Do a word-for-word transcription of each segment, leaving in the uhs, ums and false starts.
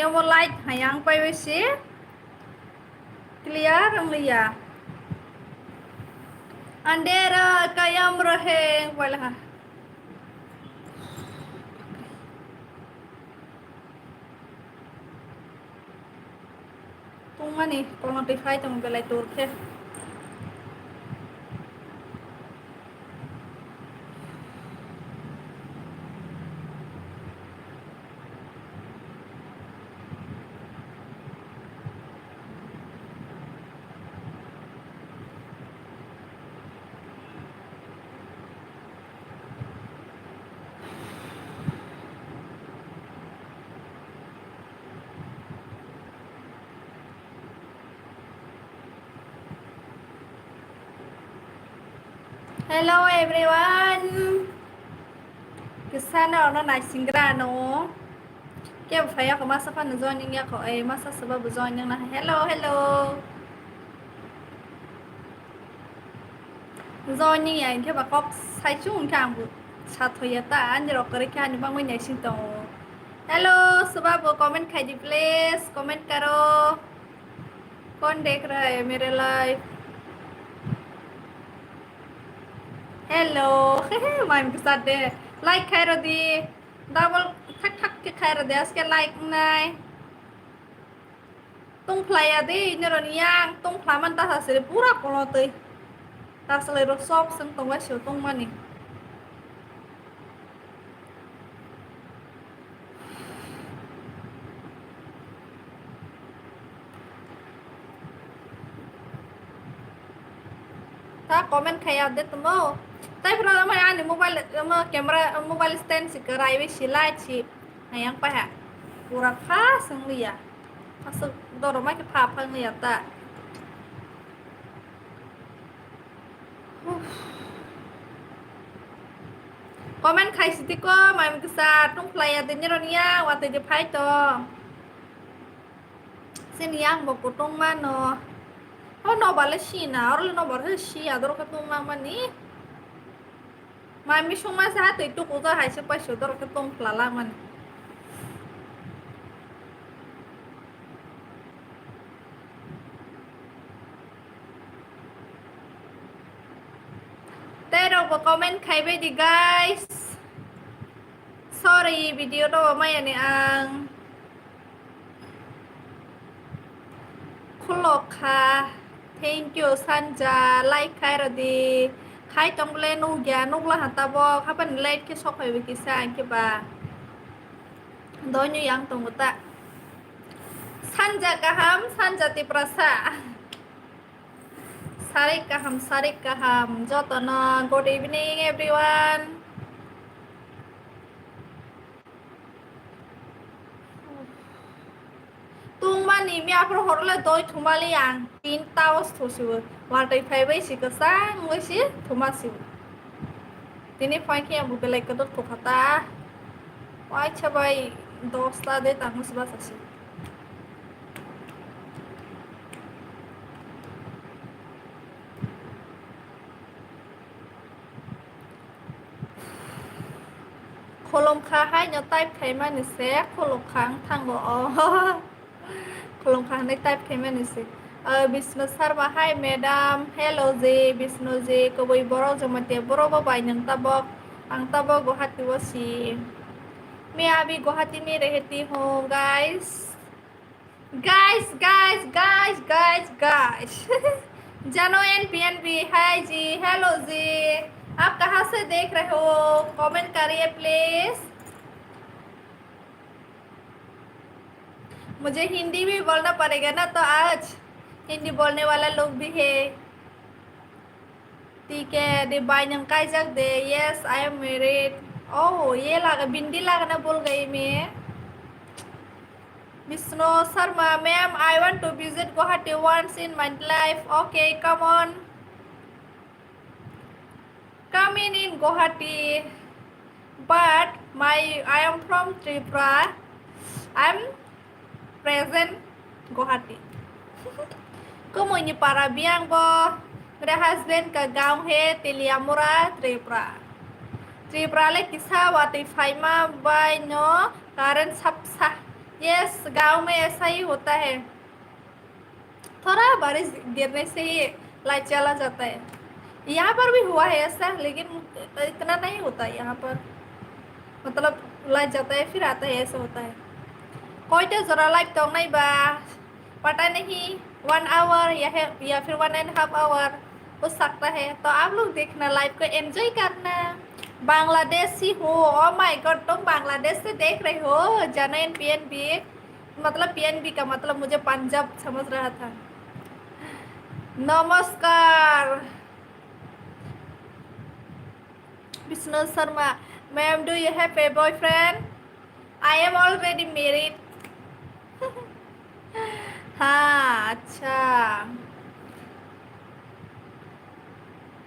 Omo light hayang pai bai se clear wng liya. Andhera kayam rahe wala. Tungmani kolno twi phai tongo belai tur khe. Hello everyone. Kisano ono naisingra no. Kebo phai ako masa phano joining yako, eh, masa soba bo joining na. Hello, hello. Joining ya hingke ba kok saichung hingke ang bo sathoya ta, ani rok kwrwi khe ani bangwi naising tongo. Hello, soba bo comment khai di please, comment karo. कौन देख रहा है मेरे live? Hello. Mai bwsa de. Like khai rw di. Double thak thak khe khai rw de. Aske like nai. Tungphlai ya de, noroni yang tungphla man ta sasiri pura kono twi. Tasalai rok sob seng tongbai se tongmani. Ta comment khai update tongmo. Tai pura ma ani mobile, ma camera, mobile stand si kwrwi si light si hayang paha. Pura pha seng liya. Asuk doro ma ke pha pha liya ta. Comment khai sitiko, mai mkisa tungphlai ya de nironi ya, watwi de phai to. Sini yang bo kutung mano. O nobar le sina, oro le nobar he si adoro khe tungma mani. Mai misung ma sa twi tuku ja hai se paisa doro khe tungphla la mani. Tei rok bo comment khai bai di, guys. Sorry, video rok maya ni ang. Khulok kha. Thank you, Sanja. Like khai rw di. Khai tong bole nukya, nukla ha tabok. Hapan late khe sok phai bai kisa ang khe ba. Doino yang tongo ta. Sanja kaham, Sanja Tiprasa. Sarik kaham, sarik kaham. Jotono, good evening, everyone. Tungmani mi aphuru horle doi thumali ang tin taos thusibo. Watwi phaibai si kwchang wngwi si thumasibo. Tini phai khe ang bo belai kwdwk thukha ta. Waisa bai dosta de tangma si bachasi. Khulumkha haino type khaimani se, khulumkha wng thango o. Khulumkha hinwi type khaimani se. Ah, Bishnu Sharma, hi madam, hello ji, Bishnu ji, kubui borok Jamatia borok bo bai nwng tabok, ang tabok Guwahati o si. मैं अभी गुवाहाटी में रहती हूँ, guys. Guys, guys, guys, guys, guys. Jano N P N B, hi ji, hello ji. आप कहाँ से देख रहे हो? Comment करिए please. मुझे हिंदी भी बोलना पड़ेगा ना, तो आज हिंदी बोलने वाला लोग भी है। ठीक है, de bai nwng kaijak de. Yes, I am married. Oh, ye laga, bindi lagana bol gayi me. Vishnu Sharma, ma'am, I want to visit Guwahati once in my life. Okay, come on. Coming in Guwahati, but my, I am from Tripura. I am present Guwahati. Kumui ni para biyang bo, mere husband ka gaon he Teliamura, Tripura. Tripura le kisa watwi phaima bai no current sapsa. Yes, गांव में ऐसा ही होता है। थोड़ा बारिश गिरने से ही लाइट चला जाता है। यहाँ पर भी हुआ है ऐसा, लेकिन इतना नहीं होता है यहाँ पर। मतलब, लाइट जाता है, फिर आता है, ऐसा होता है। कोई तो जरा लाइट तो नहीं बा, पता नहीं, वन आवर या है, या फिर वन एंड हाफ आवर हो सकता है। तो आप लोग देखना, लाइव को एंजॉय करना। बांग्लादेशी हो, ओ माय गॉड, तुम बांग्लादेश से देख रहे हो, जानो एन पी एन बी। मतलब, पी एन बी का मतलब मुझे पंजाब समझ रहा था। नमस्कार। Bishnu Sharma, ma'am, do you have a boyfriend? I am already married. हाँ, अच्छा।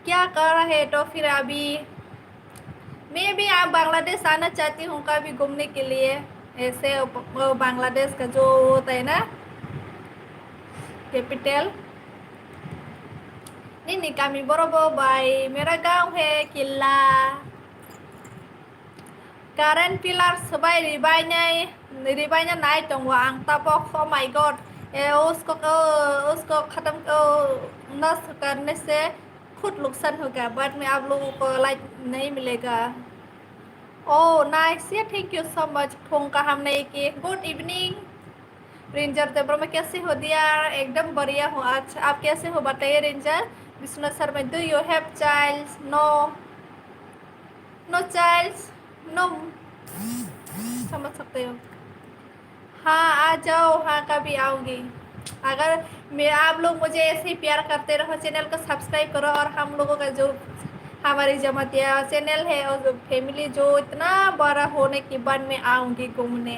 क्या कर रहे तो फिर अभी? मैं भी आप बांग्लादेश आना चाहती हूँ कभी घूमने के लिए। ऐसे ब-, बांग्लादेश का जो होता है ना, capital. Nini kami boro bo bai, mera gaon hai killa. Current pillar swbai ribainai, ribaina nai tongo ang tabok, oh my God. ए, उसको, उसको खत्म, नष्ट करने से खुद नुकसान होगा, बाद में आप लोगों को लाइट नहीं मिलेगा। Oh, nice. Yeah, thank you so much. Phung kaham nai ki. Good evening. Ranger Debbarma, कैसे हो डियर? एकदम बढ़िया हूँ। अच्छा, आप कैसे हो बताइए ranger. Vishwanath Sharma, do you have child? No. No child. No. समझ सकते हो। हाँ, आ जाओ, हाँ, कभी आऊंगी। अगर मैं, आप लोग मुझे ऐसे ही प्यार करते रहो, चैनल को सब्सक्राइब करो और हम लोगों का जो हमारी जमातिया चैनल है और जो फैमिली जो इतना बड़ा होने के बाद मैं आऊंगी घूमने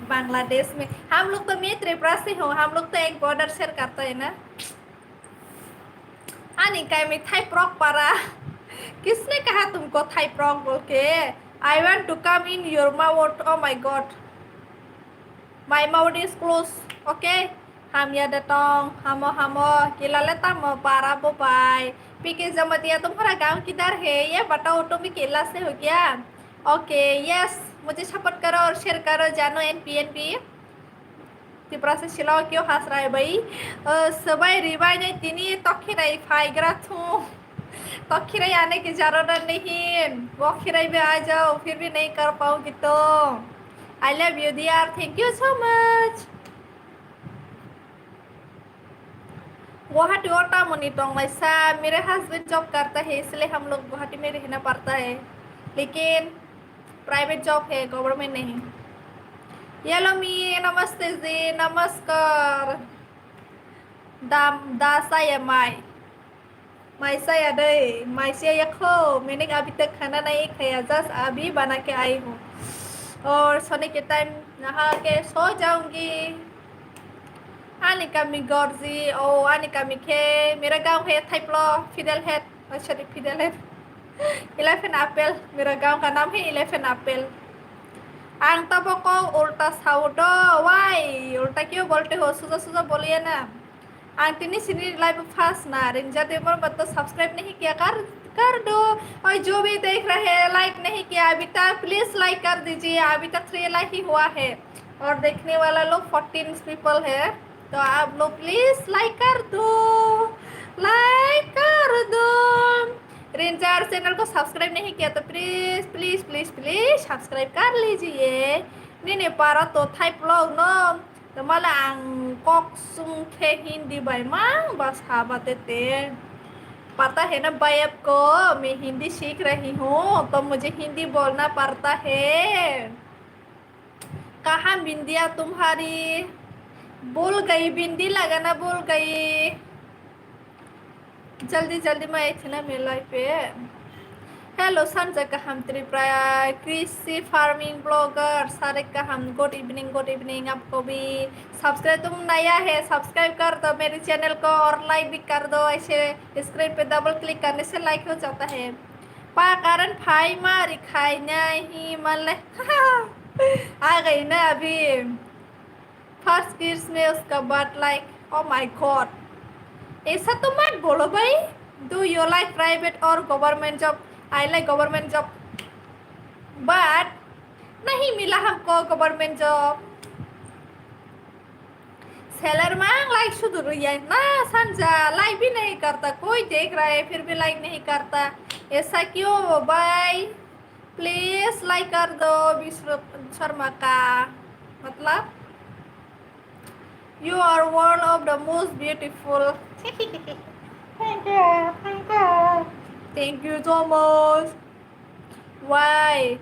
बांग्लादेश में। हम लोग तो, मैं त्रिपुरा से हूँ, हम लोग तो एक बॉर्डर शेयर करता है ना। Ani kaimi Thaiprok para. किसने कहा तुमको थाईप्रॉक बोल के? I want to come in your mouth. Oh my God. My mouth is closed. Okay? Hamya da tong, hamo hamo, kila le tamo para bo bai. P K Jamatia, तुम्हारा गांव किधर है? ये बताओ, तुम भी केला से हो क्या? Okay, yes, मुझे सपोर्ट करो और शेयर करो, जानो N P N B. Tiprasa silo kyo hasrai bai. Sabai ribai nai tini tokhirai phaigra thu. Tokhirai ane ki jarona nahi. Wo khirai bhi aa jao, phir bhi nahi kar paogi to. I love you dear. Thank you so much. Guwahati o tamoni tonglaisa, mere husband job karta hai, isliye hum log Guwahati mein rehna padta hai, lekin private job hai, government nahi. Yellow mi, namaste ji, namaskar. Dam, da saya mai. Mai saya dei, mai saya yakho, menik abhi tak khana nahi khaya, just abhi bana ke aayi hu. Aur sone ke time naha ke so jaungi. Ani kami Gorji, oh, ani kami khe, mera gaon hai Thaiplo, Fiddlehead, oh, sorry, Fiddlehead. Eleven Apple, mera gaon ka naam hai Eleven Apple. Ang tabok ko ulta sao do, why? Ulta kyun bolte ho? Suja suja boliye na. Ang tini sini live first na, Rinja Debbarma to subscribe nahi kiya, kar, kar do. Aur jo bhi dekh rahe hain, like nahi kiya abhi tak, please like kar dijiye, abhi tak three like hi hua hai. और देखने वाला लोग fourteen people है, तो आप लोग please like कर दो, लाइक कर दो। रेंजर चैनल को सब्सक्राइब नहीं किया तो please please please please subscribe कर लीजिए। Nini para to Thaiplok no, to mala ang kok sung khe Hindi bai mang ba saba tete. पता है ना भाई आपको, मैं हिंदी सीख रही हूँ, तो मुझे हिंदी बोलना पड़ता है। कहाँ बिंदिया तुम्हारी? भूल गई, बिंदी लगाना भूल गई। जल्दी जल्दी मैं आई थी ना मेरे लाइफ पे। Hello, Sanja Kaham Tripura, कृषि farming blogger, सारे Kaham, good evening, good evening आपको भी। सब्सक्राइब, तुम नया है, सब्सक्राइब कर दो मेरे चैनल को और लाइक भी कर दो। ऐसे स्क्रीन पे डबल क्लिक करने से लाइक हो जाता है। पा कारण फाई मारी खाई नहीं मले। आ गई ना अभी। फर्स्ट किस में उसका but like, oh my God, ऐसा तो मत बोलो भाई। Do you like private or government job? I like government job, but नहीं मिला हमको government job. Seller mang like suduru ya na sanja, like bhi nahi karta, koi dekh raha hai phir bhi like nahi karta, aisa kyun bhai? Please like kar do Vishnu Sharma ka, matlab, you are one of the most beautiful. Thank you, thank you. Thank you so much. Why?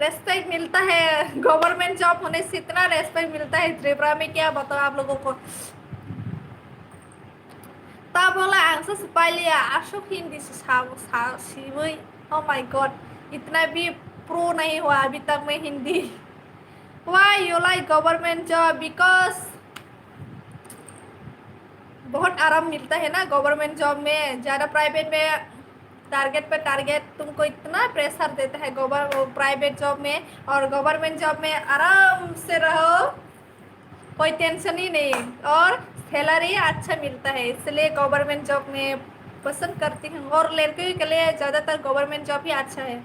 Respect मिलता है, government job होने से इतना respect मिलता है त्रिपुरा में, क्या बताओ आप लोगों को। Tabola ang sa sepailia, asuk Hindi se sa, sa, siwi. Oh my God, itna bhi pro nahi hua abhi tak main Hindi. Why you like government job? Because बहुत आराम मिलता है ना government job में, ज़्यादा private में target पे target तुमको इतना pressure देता है गवर-, प्राइवेट जॉब में, और गवर्नमेंट जॉब में आराम से रहो, कोई टेंशन ही नहीं, और सैलरी अच्छा मिलता है, इसलिए गवर्नमेंट जॉब में पसंद करती हूँ। और लड़कियों के लिए ज़्यादातर गवर्नमेंट जॉब ही अच्छा है।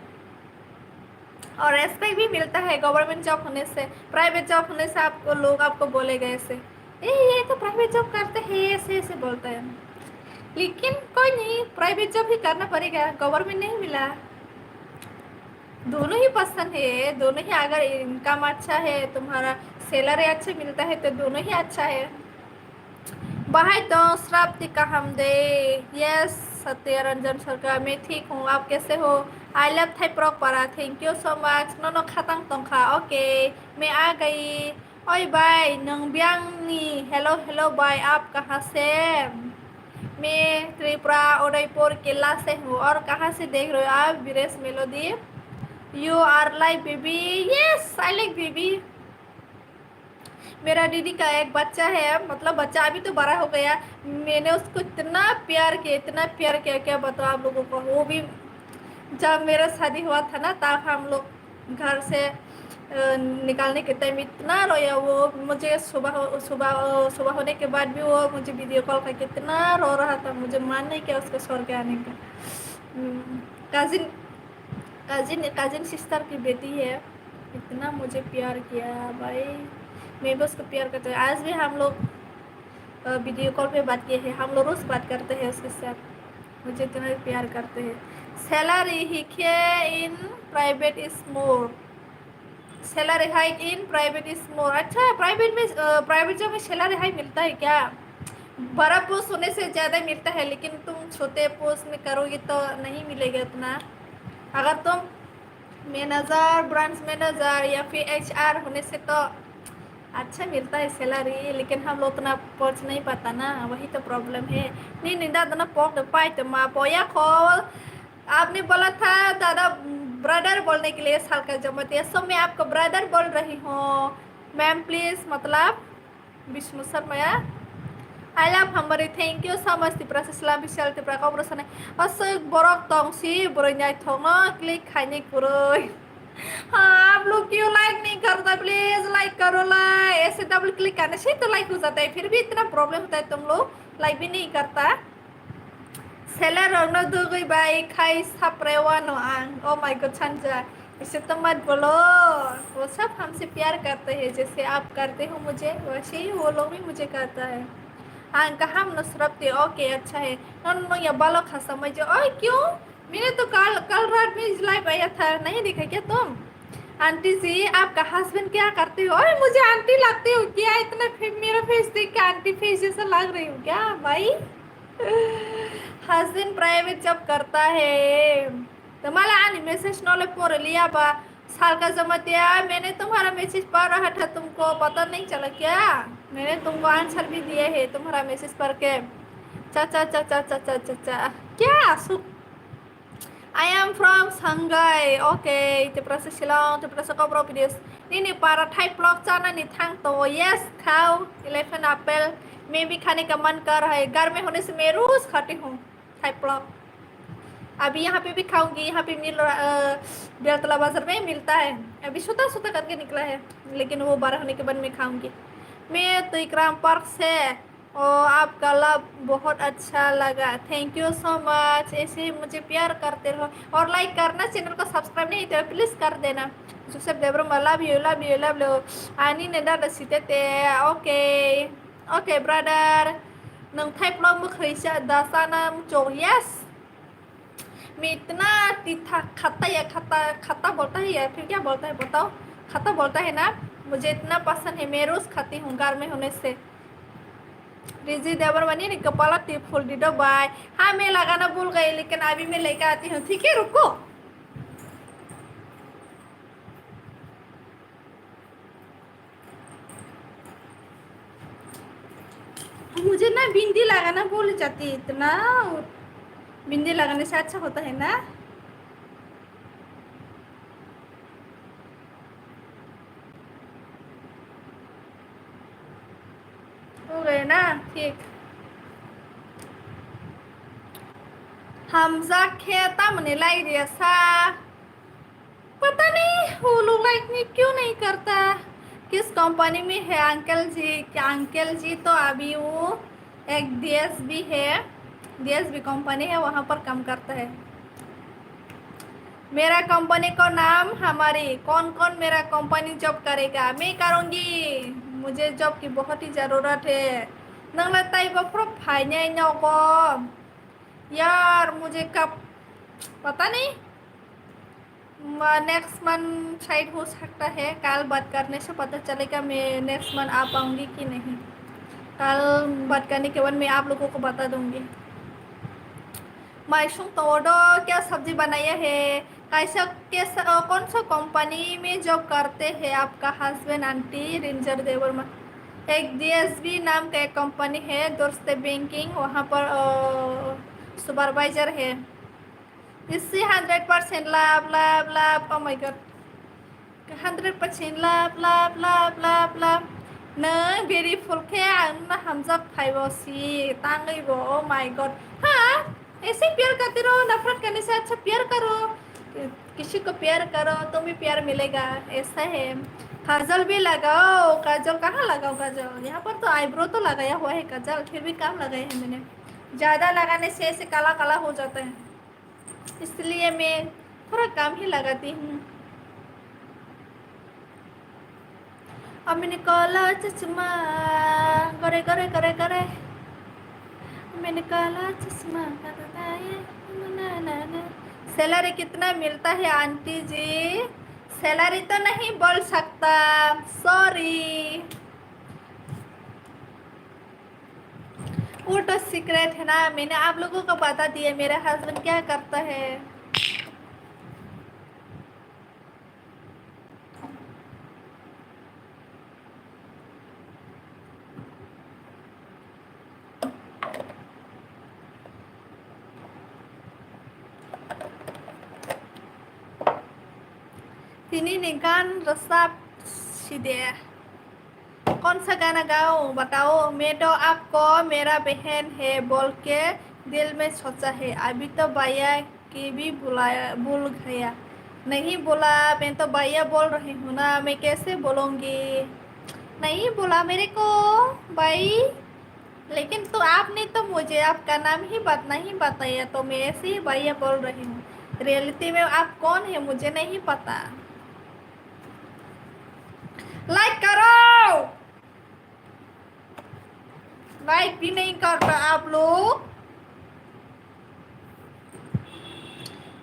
और रेस्पेक्ट भी मिलता है गवर्नमेंट जॉब होने से। प्राइवेट जॉब होने से आपको, लोग आपको बोलेगा ऐसे, "ए, ये तो प्राइवेट जॉब करते हैं," ऐसे ऐसे बोलता है। लेकिन कोई नहीं, प्राइवेट जॉब ही करना पड़ेगा, गवर्नमेंट नहीं मिला। दोनों ही पसंद है, दोनों ही, अगर इनकम अच्छा है, तुम्हारा सैलरी अच्छा मिलता है, तो दोनों ही अच्छा है। Bahai tong Srapti, kaham de? Yes, Satya Ranjan Sarkar, मैं ठीक हूँ, आप कैसे हो? I love Thai Prok Para, thank you so much. Nono khatang tongkha, okay, मैं आ गई. Oi bhai, nung biang ni? Hello, hello bhai, आप कहाँ से? मैं त्रिपुरा, उदयपुर, केला से हूँ. और कहाँ से देख रहे हो आप? Viresh melody. You are like baby. Yes, I like baby. मेरा दीदी का एक बच्चा है, मतलब बच्चा अभी तो बड़ा हो गया, मैंने उसको इतना प्यार किया, इतना प्यार किया, क्या बताऊँ आप लोगों को। वो भी जब मेरा शादी हुआ था ना, तब हम लोग घर से, अ, निकालने के टाइम इतना रोया वो। मुझे सुबह हो-, सुबह, अ, सुबह होने के बाद भी वो मुझे वीडियो कॉल करके इतना रो रहा था, मुझे मन नहीं किया उसको छोड़ के आने का। हम्म, कजिन, कजिन, कजिन सिस्टर की बेटी है। इतना मुझे प्यार किया भाई, मैं भी उसको प्यार करती हूँ। आज भी हम लोग, अ, वीडियो कॉल पे बात किए हैं, हम लोग रोज बात करते हैं उसके साथ। मुझे इतना प्यार करते हैं। Salary hike in private is more. Salary hike in private is more. अच्छा, प्राइवेट में, अ, प्राइवेट जॉब में सैलरी हाई मिलता है क्या? बड़ा पोस्ट होने से ज़्यादा मिलता है, लेकिन तुम छोटे पोस्ट में करोगे तो नहीं मिलेगा उतना। अगर तुम मैनेजर, ब्रांच मैनेजर या फिर एचआर होने से तो अच्छा मिलता है सैलरी, लेकिन हम लोग उतना पहुंच नहीं पाता ना, वही तो प्रॉब्लम है। नहीं, नहीं, दादा ना पहुंच पाए तो माँ पोया खोल। आपने बोला था दादा ब्रदर बोलने के लिए सालका जमातिया, so मैं आपको ब्रदर बोल रही हूँ। मैम, प्लीज, मतलब, Vishnu Sharma ya. I love Hambari. Thank you so much, Tiprasa Islam Vishal Tipra Kaubru Sane. Aswk borok tong si, boroi naithokno click khaini kwrwi. हाँ, आप लोग क्यों लाइक नहीं करता? प्लीज लाइक करो, लाइक। ऐसे डबल क्लिक करने से तो लाइक हो जाता है, फिर भी इतना प्रॉब्लम होता है, तुम लोग लाइक भी नहीं करता। Seller rokno dugwi bai khai sapre wano ang. Oh my God, Sanja. इसे तो मत बोलो। वो सब हमसे प्यार करते हैं, जैसे आप करते हो मुझे, वैसे ही वो लोग भी मुझे करता है. Ang kaham no Srapti, okay, अच्छा है. No, no, no, ya balo khasa mai je. Oi, क्यों? मैंने तो कल, कल रात में लाइव आया था, नहीं देखा क्या तुम? आंटी जी, आपका हस्बैंड क्या करते हो? ओए, मुझे आंटी लगते हो क्या? इतना फे-, मेरा फेस देख के आंटी फेस जैसा लग रही हूँ क्या भाई? Husband private job करता है. Tamala ani message no le pore liya ba. सालका जमातिया, मैंने तुम्हारा मैसेज पढ़ रहा था, तुमको पता नहीं चला क्या? मैंने तुमको आंसर भी दिए है तुम्हारा मैसेज पढ़ के. चा चा चा चा चा चा चा चा. क्या सुख? I am from Sangai. Okay, Tiprasa Shillong, Tiprasa Kokborok videos. Nini para Thai vlog chana ni thang to. Yes, khao. Eleven apple. मैं भी खाने का मन कर रहा है. घर में होने से मैं रोज खाती हूँ Thai vlog. अभी यहाँ पे भी खाऊंगी, यहाँ पे मिल रहा, अ, बेलतला बाजार में मिलता है. अभी सूता सूता करके निकला है, लेकिन वो बड़ा होने के बाद मैं खाऊंगी. मैं तो इकराम पार्क से ओ, आपका लाइव बहुत अच्छा लगा. Thank you so much. ऐसे ही मुझे प्यार करते रहो और लाइक करना, चैनल को सब्सक्राइब नहीं किया तो प्लीज कर देना. Joseph Debbarma, love you, love you, love you. Ani ne dada sitete. Okay. Okay, brother. Nang thai plo mukhrisa da sana mchok, yes. मैं इतना तीखा खाता या खाता, खाता बोलता है या फिर क्या बोलता है बताओ? खाता बोलता है ना? मुझे इतना पसंद है, मैं रोज खाती हूँ घर में होने से। रिजी देवर मनी रे कपाला टिप फुल दीदो भाई। हाँ, मैं लगाना भूल गई, लेकिन अभी मैं लेकर आती हूँ, ठीक है, रुको। मुझे ना बिंदी लगाना भूल जाती इतना, बिंदी लगाने से अच्छा होता है ना। हो गए ना, ठीक। Hamzak khe tamoni lai riya sa. पता नहीं वो लोग लाइक में क्यों नहीं करता। किस कंपनी में है अंकल जी? क्या अंकल जी तो अभी वो एक डीएसबी है, डीएसबी कंपनी है, वहाँ पर काम करता है। मेरा कंपनी को नाम हमारी, कौन कौन मेरा कंपनी जॉब करेगा? मैं करूँगी, मुझे जॉब की बहुत ही ज़रूरत है। Nang lai tai bo phro phainai nogo. यार, मुझे कब, पता नहीं। म-, नेक्स्ट मंथ शायद हो सकता है, कल बात करने से पता चलेगा मैं नेक्स्ट मंथ आ पाऊंगी कि नहीं। कल बात करने के बाद मैं आप लोगों को बता दूंगी। Maisung tongdo, क्या सब्जी बनाया है? कैसा, कैसा, अ, कौन सा कंपनी में जॉब करते हैं आपका हस्बैंड, आंटी? रिंजर देवर्मा। एक डीएसबी नाम का एक कंपनी है, दोस्त बैंकिंग, वहाँ पर, अ, सुपरवाइजर है। Isi hundred percent love, love, love. Oh my God. Hundred percent love, love, love, love, love. Nang beautiful khe ang na hamjak phaibo si tangwi bo. Oh my God. हाँ, ऐसे ही प्यार करते रहो, नफरत करने से अच्छा प्यार करो। किसी को प्यार करो, तुम भी प्यार मिलेगा। ऐसा है। काजल भी लगाओ। काजल कहाँ लगाओ काजल? यहाँ पर तो आईब्रो तो लगाया हुआ है काजल, फिर भी कम लगाया है मैंने। ज़्यादा लगाने से ऐसे काला काला हो जाता है। इसलिए मैं थोड़ा कम ही लगाती हूँ। अब मैंने काला चश्मा, करे, करे, करे, करे। मैंने काला चश्मा, ना, ना, ना, ये, ना, ना, ना, ना। सैलरी कितना मिलता है आंटी जी? सैलरी तो नहीं बोल सकता, सॉरी। वो तो सीक्रेट है ना, मैंने आप लोगों को बता दिया मेरा हस्बैंड क्या करता है। Tini ni gan rwchap si de. कौन सा गाना गाऊं बताओ? मैं तो आपको मेरा बहन है बोल के दिल में सोचा है। अभी तो भैया की भी बुलाया, भूल गया। नहीं बोला, मैं तो भैया बोल रही हूँ ना, मैं कैसे बोलूँगी? नहीं बोला मेरे को भाई, लेकिन तो आपने तो मुझे आपका नाम ही बात नहीं बताया, तो मैं ऐसे ही भैया बोल रही हूँ। रियलिटी में आप कौन है मुझे नहीं पता। लाइक करो। लाइक भी नहीं करता आप लोग।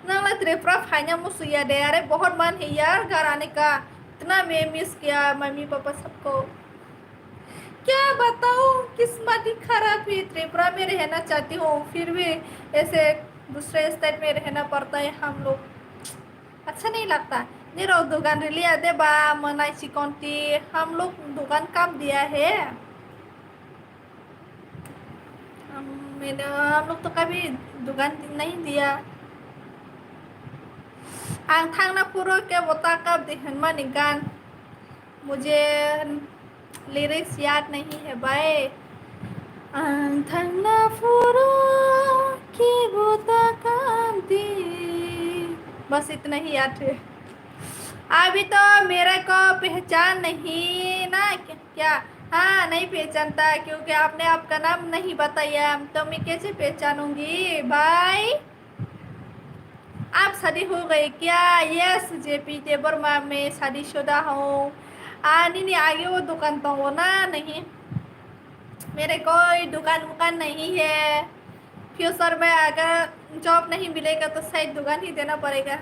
Nang la Tripura phaina musuya de, अरे बहुत मन है यार घर आने का, इतना मैं मिस किया मम्मी पापा सबको। क्या बताऊँ, किस्मत ही खराब है, त्रिपुरा में रहना चाहती हूँ, फिर भी ऐसे दूसरे स्टेट में रहना पड़ता है हम लोग। अच्छा नहीं लगता। Nirok dukan riliya de ba, manai chikonti, हम लोग दुकान कब दिया है? हम, मैंने, हम लोग तो कभी दुकान नहीं दिया। Ang thangna phuru kebo ta kap di hwnmani gan. मुझे लिरिक्स याद नहीं है भाई। Ang thangna phuru kebo ta kap di. बस इतना ही याद है। अभी तो मेरे को पहचान नहीं ना क्या? हाँ, नहीं पहचानता क्योंकि आपने आपका नाम नहीं बताया, तो मैं कैसे पहचानूंगी भाई? आप शादी हो गए क्या? यस, जेपी देवर्मा, मैं शादीशुदा हूँ। आ, नहीं, नहीं, आगे वो दुकान तो होना नहीं। मेरे कोई दुकान वुकान नहीं है। फ्यूचर में अगर जॉब नहीं मिलेगा तो शायद दुकान ही देना पड़ेगा।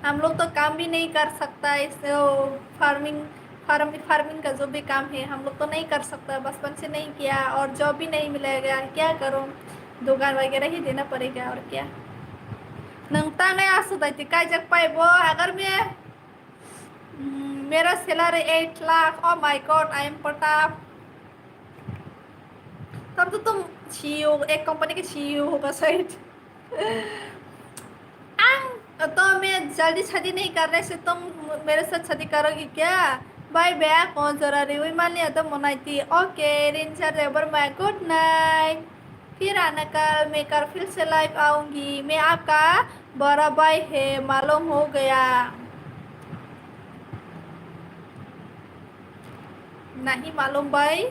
हम लोग तो काम भी नहीं कर सकता, इस फार्मिंग, फार्म फार्मिंग का जो भी काम है हम लोग तो नहीं कर सकता, बचपन से नहीं किया और जॉब भी नहीं मिलेगा, क्या करूँ? दुकान वगैरह ही देना पड़ेगा और क्या। नोंथांनि आसु दाइति काइजक पाइबो, अगर मैं, हम्म, मेरा salary eight lakh, oh my God, I am पटा। तब तो तुम सीईओ, एक कंपनी के सीईओ होगा शायद। आं तो मैं जल्दी शादी नहीं कर रहे से तुम मेरे साथ शादी करोगी क्या? बाय बाय, कौन जरा रे वही मान लिया तो मनाई थी। ओके, रिंचा देवर मैं गुड नाइट। फिर आना कल, मैं कल फिर से लाइव आऊंगी। मैं आपका बड़ा भाई है, मालूम हो गया? नहीं मालूम भाई।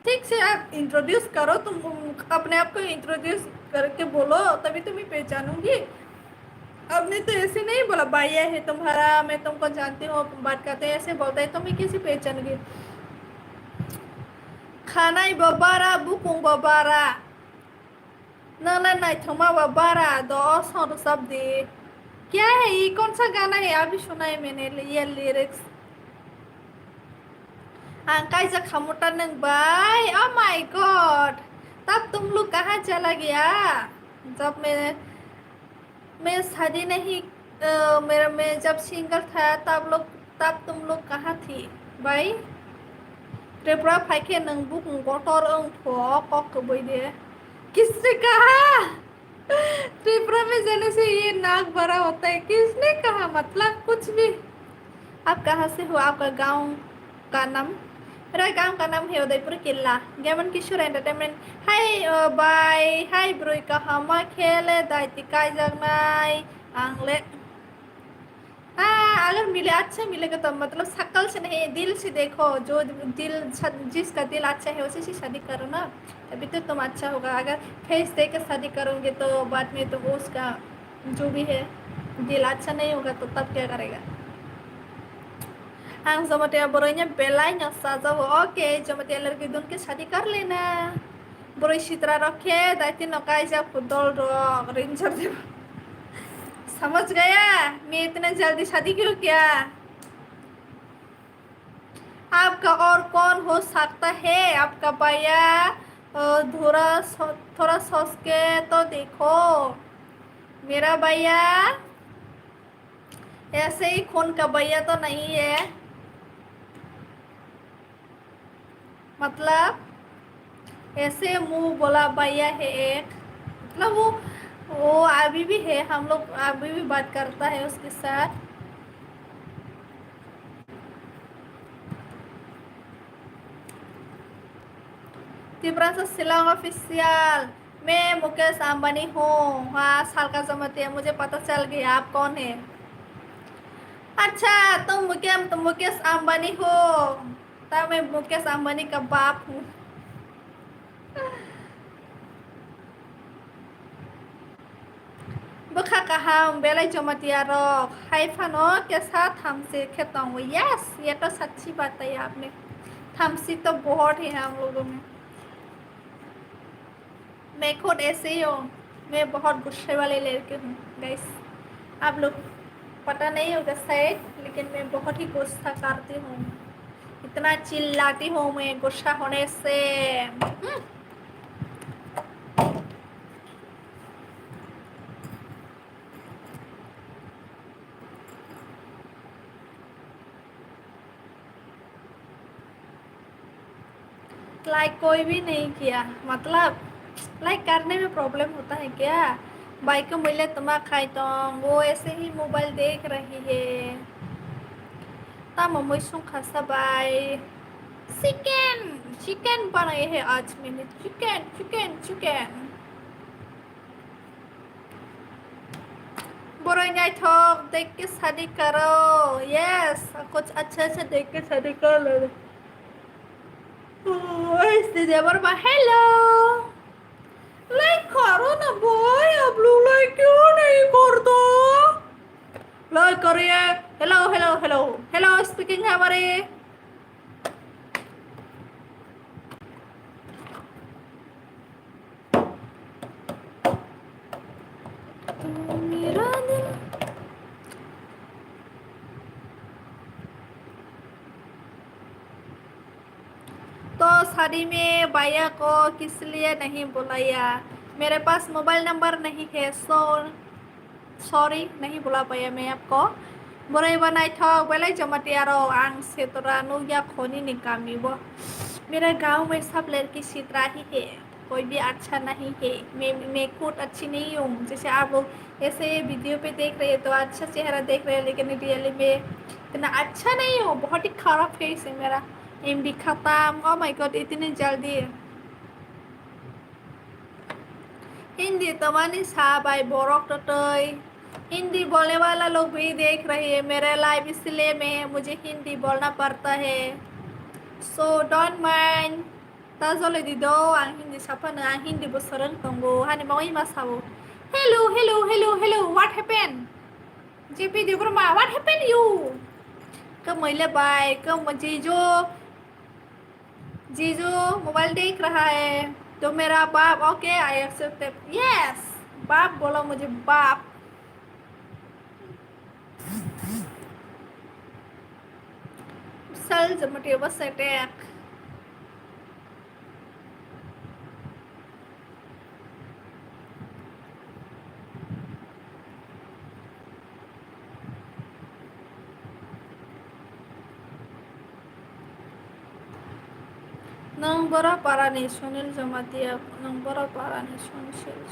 ठीक से आप इंट्रोड्यूस करो, तुम अपने आप को इंट्रोड्यूस करके बोलो, तभी तो मैं पहचानूंगी। आपने तो ऐसे नहीं बोला भैया है तुम्हारा, मैं तुमको जानती हूँ, बात करते हैं, ऐसे बोलता है तो मैं कैसे पहचानूंगी? खानाई बबारा, बुकुंग बबारा। Nang le naithokma ba bara do o song rwchap di. क्या है ये, कौन सा गाना है, अभी सुनाई मैंने ये lyrics. Ang kaijak khamu ta nwng bai, oh my God, तब तुम लोग कहाँ चला गया? जब मैं, मैं शादी नहीं, अ, मेरा, मैं जब सिंगल था तब लोग, तब तुम लोग कहाँ थी भाई? Tripura phaikhe nwng bukung kotor wng pho, kok kwbwi de. किसने कहा? त्रिपुरा में जाने से ये नाक बड़ा होता है, किसने कहा? मतलब कुछ भी। आप कहाँ से हो? आपका गांव का नाम? मेरा गांव का नाम है उदयपुर किला। Gaman Kishore Entertainment. Hi, uh, bye. Hi, bro. Kahama khele daiti kaijaknai. Ang le. हाँ, अगर मिले, अच्छा मिलेगा तो, मतलब, शक्ल से नहीं, दिल से देखो। जो दिल, जिसका दिल अच्छा है, उसी से शादी करो ना, तभी तो तुम अच्छा होगा। अगर फेस देख के शादी करोगे तो बाद में तुम उसका जो भी है, दिल अच्छा नहीं होगा तो तब क्या करेगा? Ang Jamatia boroi ni belai no sajao. Okay, Jamatia ladki dun ke shaadi kar lena. Boroi sitra rok khe daiti no kaijak phu dol rok rinchar de. समझ गया? मैं इतना जल्दी शादी क्यों किया? आपका और कौन हो सकता है? आपका भैया, अ, थोड़ा सो-, थोड़ा सोच के तो देखो। मेरा भैया ऐसे ही खून का भैया तो नहीं है, मतलब ऐसे मुंह बोला भैया है एक, मतलब वो, वो अभी भी है, हम लोग अभी भी बात करता है उसके साथ। तिब्रांसा सिलोंग ऑफिशियल। मैं मुकेश अंबानी हूँ। हाँ, सालका जमातिया, मुझे पता चल गया आप कौन है। अच्छा, तुम मुके-, तुम मुकेश अंबानी हो? तब मैं मुकेश अंबानी का बाप हूँ। Bwkha kaham, belai Jamatia rok hai phano kesa thamchi khe tongo. Yes, ye to sachhi baat hai aapne. Thamchi to bahut hai hum logo mein. मैं खुद ऐसे ही हूँ, मैं बहुत गुस्से वाले लड़के हूँ, गाइस। आप लोग पता नहीं होगा शायद, लेकिन मैं बहुत ही गुस्सा करती हूँ, इतना चिल्लाती हूँ मैं गुस्सा होने से। हम्म। लाइक कोई भी नहीं किया, मतलब लाइक करने में प्रॉब्लम होता है क्या? बाइक को मिले तुम्हारा खाई तो वो ऐसे ही मोबाइल देख रही है। Tamo mui sung khasa bai. Chicken, chicken banai hai aaj maine. Chicken, chicken, chicken. Boroi naithok, dekh ke shadi karo. Yes, kuch acha acha dekh ke shadi kar lo. Oh, is the Debbarma. Hello. Like karo na bhai, aap log like kyun nahi karte? Like kariye. Hello, hello, hello. Hello, speaking hai hamare. शादी में भैया को किस लिए नहीं बुलाया? मेरे पास mobile number नहीं है, सो सॉरी, नहीं बुला पाया मैं आपको। Bwrwi bo naithok belai Jamatia rok, ang setora nukya khoni ni kami bo. मेरा गांव में सब लड़की सितरा ही है, कोई भी अच्छा नहीं है। मैं, मैं खुद अच्छी नहीं हूँ। जैसे आप लोग ऐसे वीडियो पे देख रहे हैं तो अच्छा चेहरा देख रहे हैं, लेकिन रियली में इतना अच्छा नहीं हूँ, बहुत ही खराब फेस है मेरा। एमबी खत्म। Oh my God, इतनी जल्दी। Hindi tamani sa bai borok twtwi। Hindi bolne wala log bhi dekh rahe hai mere live, isliye mein mujhe Hindi bolna padta hai, so don't mind. Ta jole di do, ang Hindi saphano, ang Hindi bo swrwng tongo, hani bagwi ma sao. Hello, hello, hello, hello, what happened? J P Debbarma, what happened you? Kwmwi le bai, kwmwi jijo. जीजू, मोबाइल देख रहा है तो मेरा बाप, okay, I accepted. Yes, बाप बोलो मुझे, बाप। Self motive attack. Nwng bora parani Sunil Jamatia, nwng bora parani Sunil.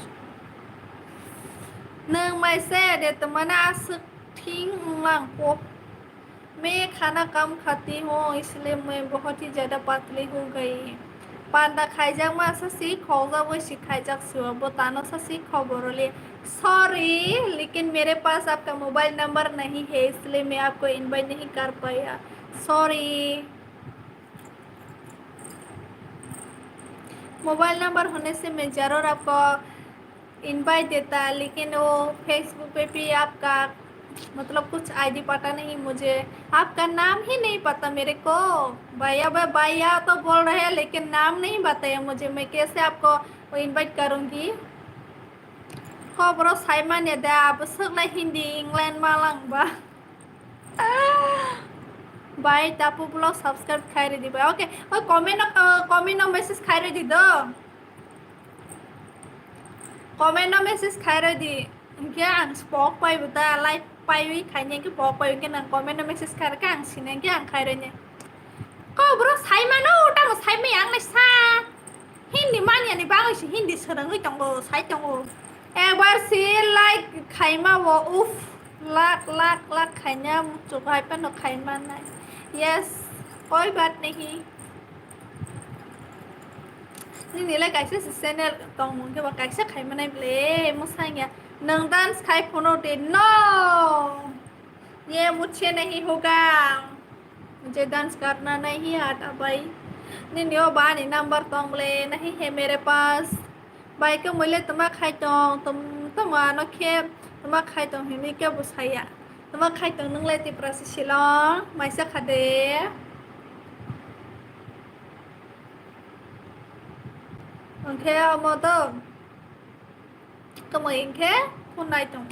Nwng maise de twmani aswk thing wnglang po. मैं खाना कम खाती हूँ, इसलिए मैं बहुत ही ज्यादा पतली हो गई। Panda khaijakma sa si khokjagwi si khaijak sio, bo tano sa si khobor le. Sorry, लेकिन मेरे पास आपका मोबाइल नंबर नहीं है, इसलिए मैं आपको इनवाइट नहीं कर पाया। Sorry। मोबाइल नंबर होने से मैं जरूर आपको इनवाइट देता, लेकिन वो फेसबुक पे भी आपका, मतलब, कुछ आईडी पता नहीं मुझे, आपका नाम ही नहीं पता मेरे को। भैया, भैया, भैया तो बोल रहे हैं, लेकिन नाम नहीं बताया मुझे, मैं कैसे आपको वो इनवाइट करूँगी? Koboro saimanya da, abo swknai Hindi, England malangba. Bai, tapu vlog subscribe khai ridi bai. Okay, oi comment no, uh, comment no message khai ridi do. Comment no message khai ridi. Hingke ang spok pai buta, live pai wi khaini hingke pok pai hingke nang comment no message khai rikha ang sini hingke ang khai rene. Koboro saimano, tamo saimaya ang nai sa. Hindi manyani bagwi se Hindi swrwngwi tongo, sai tongo. Ekbar se like khaima bo, uff, lak, lak, lak khaina muchuk hai phano khaima nai. Yes, koi baat nahi. Nini le kaisa se channel tong mung khe ba kaisa khaima nai ble, mwsang ya. Nwng dance khai phano de, no. Ye mujhe nahi hoga. Mujhe dance karna nahi aata bhai. Nini o ba ni number tong le nahi hai mere paas. Bhai, kwmwi le twma khai tong, twm-, twma no khe twma khai tong hinwi kebo saya. Twma khai tong nwng le Tiprasa Shillong, maisa kha de. Hwnkhe omo to. Kwmwi hwnkhe phunai tong.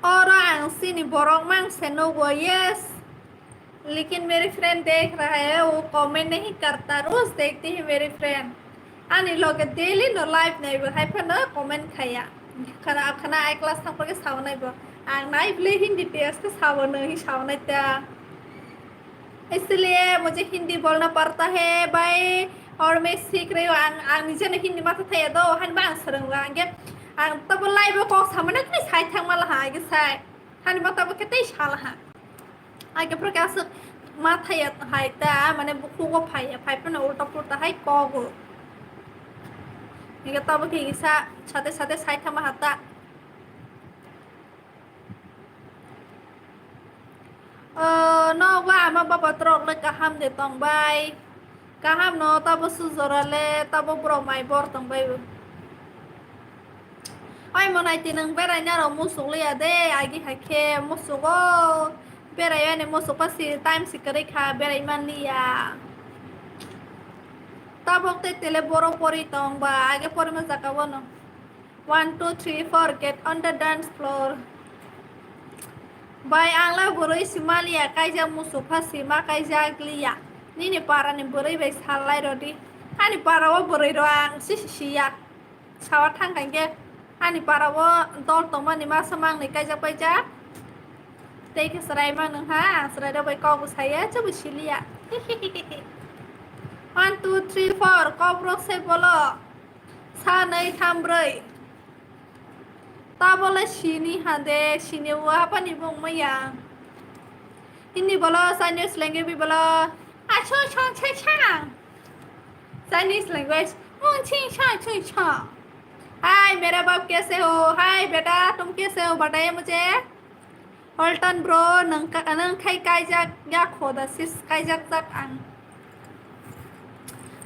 Oro ang chini borok mang se nugo, yes. लेकिन मेरे फ्रेंड देख रहा है, वो कमेंट नहीं करता, रोज देखती है मेरे friend. Ani loge daily no live naibo hai phano comment khaya. Khana, khana I class thang pore sao naibo. Ang nai ble Hindi text sao no hi sao nai ta. इसलिए मुझे हिंदी बोलना पड़ता है भाई, और मैं सीख रही हूँ। Ang, ang nije no Hindi matha thaya do, han ba ang swrwng ang ge. Ang tabo live o kok samane tini sai thang mala ha ge sai. Hani ba tabo khe tei sala ha. Ai ke pro ke aswk ma thaya hai ta, mane bukhugo phai, phai phano ulta pulta hai kogo. Ega tabo khe sa sate sate sai thama hata. Oh, no, ba ama baba trok le kaham de tong bai. Kaham no tabo sujora le, tabo bro mai bor tong bai bo. Oi monai ti nwng berai na ro musuk liya de, agi hai khe musugo. Berai ani musuk pa si time si kwrwi kha, berai man liya. Tabok te tele boro pori tong ba, age pori ma jaka bono. One, two, three, four, get on the dance floor. Bai, ang la boroi si ma liya, kaijak musuk pha si ma kaijak liya. Nini para ni bwrwi bai sal lai rw di. Ani para o bwrwi rw ang si si si ya. Sawa thang kha hinkhe ani para o dol tongmani masa mangni kaijak paijak. Tei khe chwrai mano ha, chwrai rok bai kok bo saya, chwbo siliya. One, two, three, four, kok rok se bolo. Sa nai tham broi. Ta bole sini hande, sini wa pani bong maya. Hindi bolo, Chinese language bolo. Achho chong chhe chang. Chinese language. Mung ching chang ching chang. Hi, mera bab kaise ho? Hi, beta, tum kaise ho? Bataiye mujhe. Holton bro, nang ka-, nang khai kaijak ya khoda sis kaijak jak ang.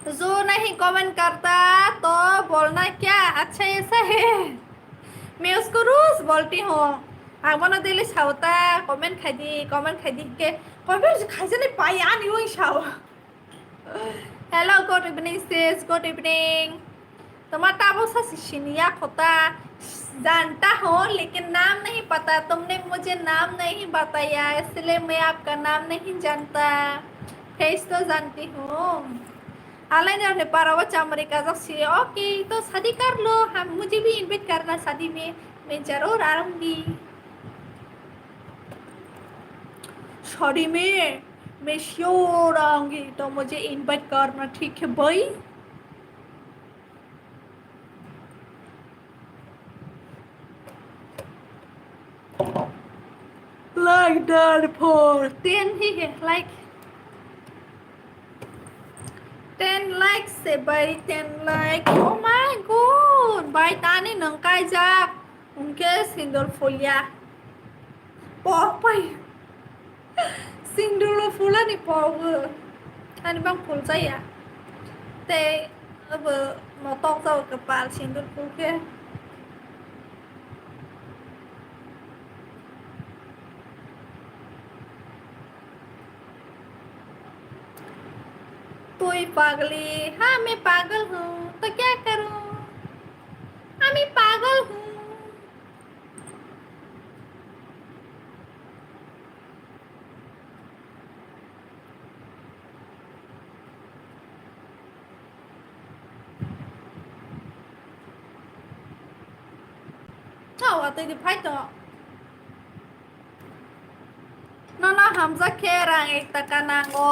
जो नहीं कमेंट करता तो बोलना क्या? अच्छा ऐसा है। मैं उसको रोज बोलती हूँ। Ang bono daily sao ta comment khai di, comment khai di ke comment khai jani pai ani ui sao. Hello, good evening, sis. Good evening. तुम्हारा tabuk sa si siniya khota janta ho, lekin naam nahi pata. तुमने मुझे नाम नहीं बताया, इसलिए मैं आपका नाम नहीं जानता। Face तो जानती हूँ. Alainarni para o chamari kajak si. Okay, तो शादी कर लो, हम, मुझे भी invite करना शादी में, मैं जरूर आऊंगी. शादी में मैं श्योर आऊंगी, तो मुझे इनवाइट करना, ठीक है भाई? Like that for ten ही है, like ten like से भाई, ten like. Oh my God, भाई tani nang kaijak. Hwnkhe sindor phulya. Pok pai. Sindor phulani pok. Ani bang phul jaya. Tei abo motok jao kwpal sindor phulkhe. Tui pagli, ha, main pagal hu, to kya karu? Ami pagal hu. Chao, atoi di phai to. Nono hamjak khe rang ek taka nango.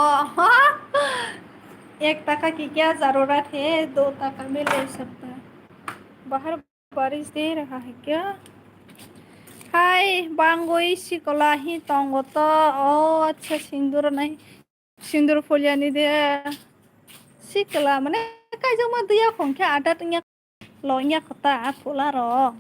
Ek taka ki kya zarurat hai, do taka mein le sakta hai. Bahar Baris de raha hai kya? Hai, bangwi sikola hi tongo to. Oh, acha, sindur nai. Sindur phulyani de. Sikola mane kaijak ma diya khongkhe adat wngya, lo wngya kota phola ro.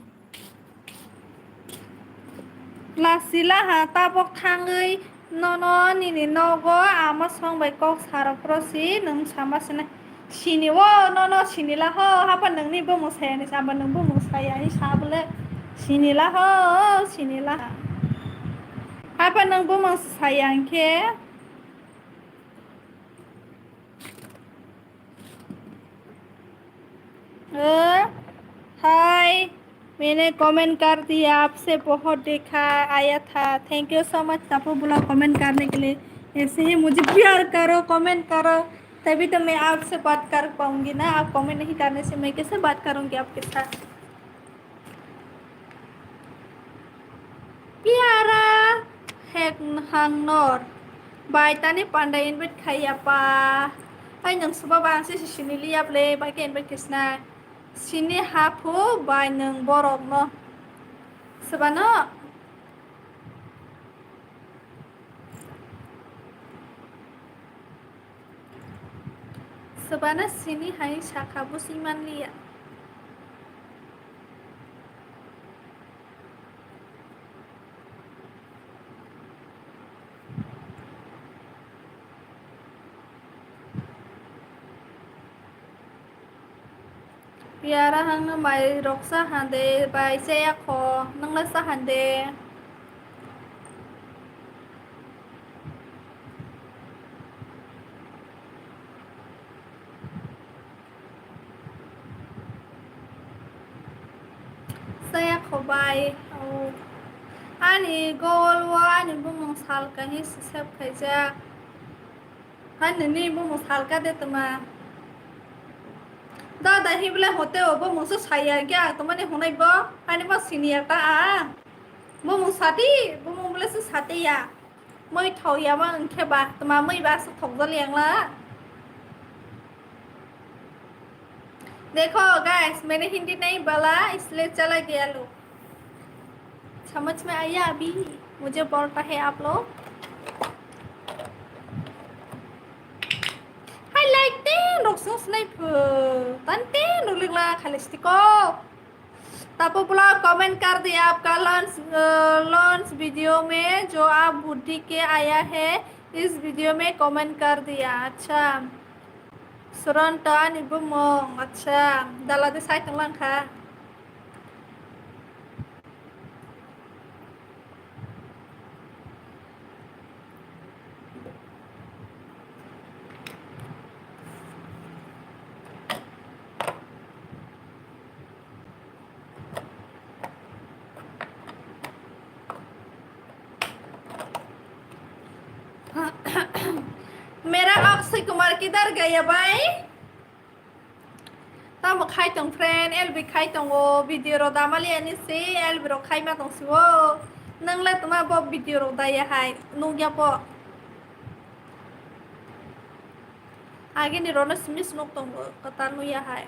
Lasila ha tabok thangwi nono nini nogo ama song bai kok sarok pro si nwng sama sinai. Sini o nono sinila ho, hapa nwngni bumung saya ni samba nwng bumung saya ni sabole sinila ho, sinila ha. Hapa nwng bumung saya hwnkhe. ओ, हाय, मैंने कमेंट कर दिया, आपसे बहुत देखा आया था। Thank you so much, Tapu Bula, comment करने के लिए। ऐसे ही मुझे प्यार करो, कमेंट करो, तभी तो मैं आपसे बात कर पाऊंगी ना। आप कमेंट नहीं करने से मैं कैसे बात करूंगी आपके साथ? Piara hek hangnor. Bai tani panda invite khaiya pa. Pai nwng suba ba ang se sini liya ble bai ke invite khisna. Sini haphu bai nwng borok no. Suba no. Swbana sini hai sakha busi manliya. Piara hangno mai rok sa hande bai chaya kho, nangla sa hande. Saya kho bai, oh. Ani gol o ani bumung sal kahi save khaijak. Hani ni bumung salka de tuma. Da da hibla hote o bumung su saya ke ang tuma ni hunai bo. Hani bo senior ta a. Bumung sati, bumung bole su sati ya. Moi thok ya ma ang ke ba, tuma moi ba su thok jali ang la. देखो गाइस, मैंने हिंदी नहीं बोला, इसलिए चला गया लोग। समझ में आया अभी? मुझे बोलता है आप लोग। Hai like ten rok sung snai phu. Tan ten rok lik la khali stiko. Tapo vlog comment कर दिया आपका लॉन्च, अ, लॉन्च वीडियो में जो आप बुद्धि के आया है, इस वीडियो में कमेंट कर दिया। अच्छा। Suron to ani bumung. Acha, dala de sai tong lang kha. मेरा अक्षय कुमार किधर गया भाई? Tamo khai tong friend, L B khai tongo, video rok damali ani se L B rok khai ma tong si o. Nang le tuma bo video rok daya hai, nugya po. Agini rok no simi sinok tongo, kwtal nuya hai.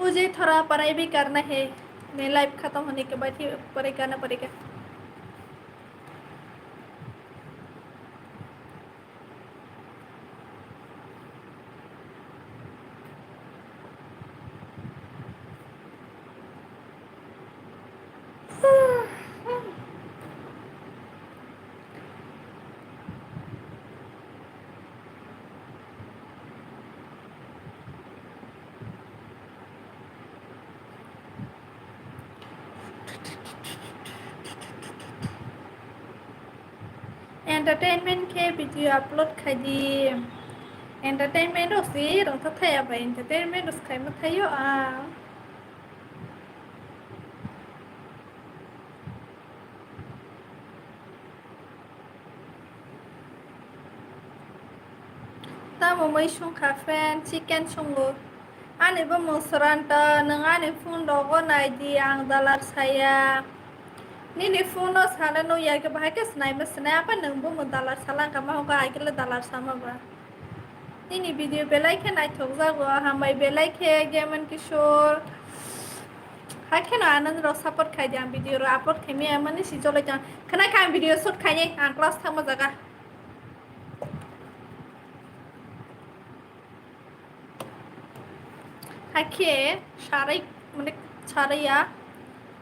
मुझे थोड़ा पढ़ाई भी करना है, मैं लाइफ खत्म होने के बाद ही पढ़ाई करना पड़ेगा। Entertainment khe video upload khai di. Entertainment rok si rwngthok thaya bai, entertainment rok si khai ma thaio a. Tamo mui sungkha friend, chicken sungo. Ani bumung Suranto, nwng ani phone rogo nai di, ang dalar saya. Nini phone no sana nukya khe bahai khe swnai ma swnai, apa nwng bumung dalar salangkha ma hokha, ai khe le dalar sama ba. Nini video belai khe naithok jago, hambai belai khe Gaman Kishore. Hai kheno anand rok support khai di, ang video rok upload khai maya mani si jolai tong. Khna khe ang video shoot khai ni, ang class thangma jaga. Hakhe sarai, mane sarai ya,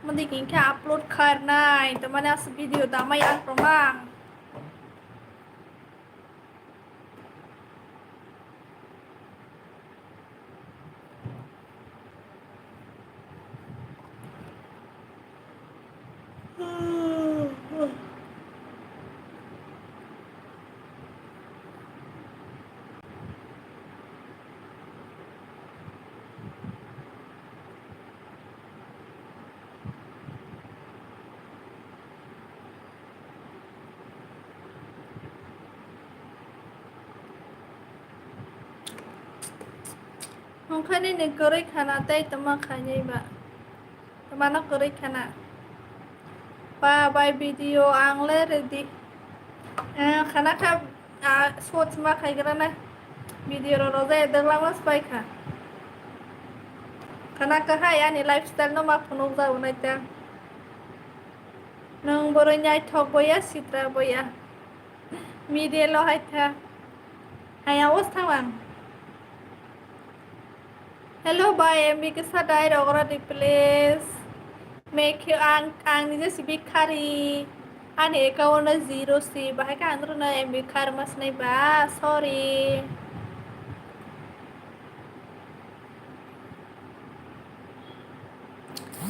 mane hinkhe upload kharnai, to mane as video damai ang tongma. Hwnkhai nini kwrwi khana tei tongma khainai ba? Twmano kwrwi khana? Ba bai video ang le ready. Eh, khana kha, ah, shots ma khaigrana. Video ro roja edok lama spai kha. Khana kha hai ani lifestyle no ma phunuk ja unai ta. Nwng boroi naithok boya, sitra boya. Middle o hai tha. Haya os thang ang. Hello bai, M B kisa dai rogora di please. Mekhe ang, ang nije sibi khari. Ani account no zero si, bahai khe ang no M B khar mas nai ba, sorry.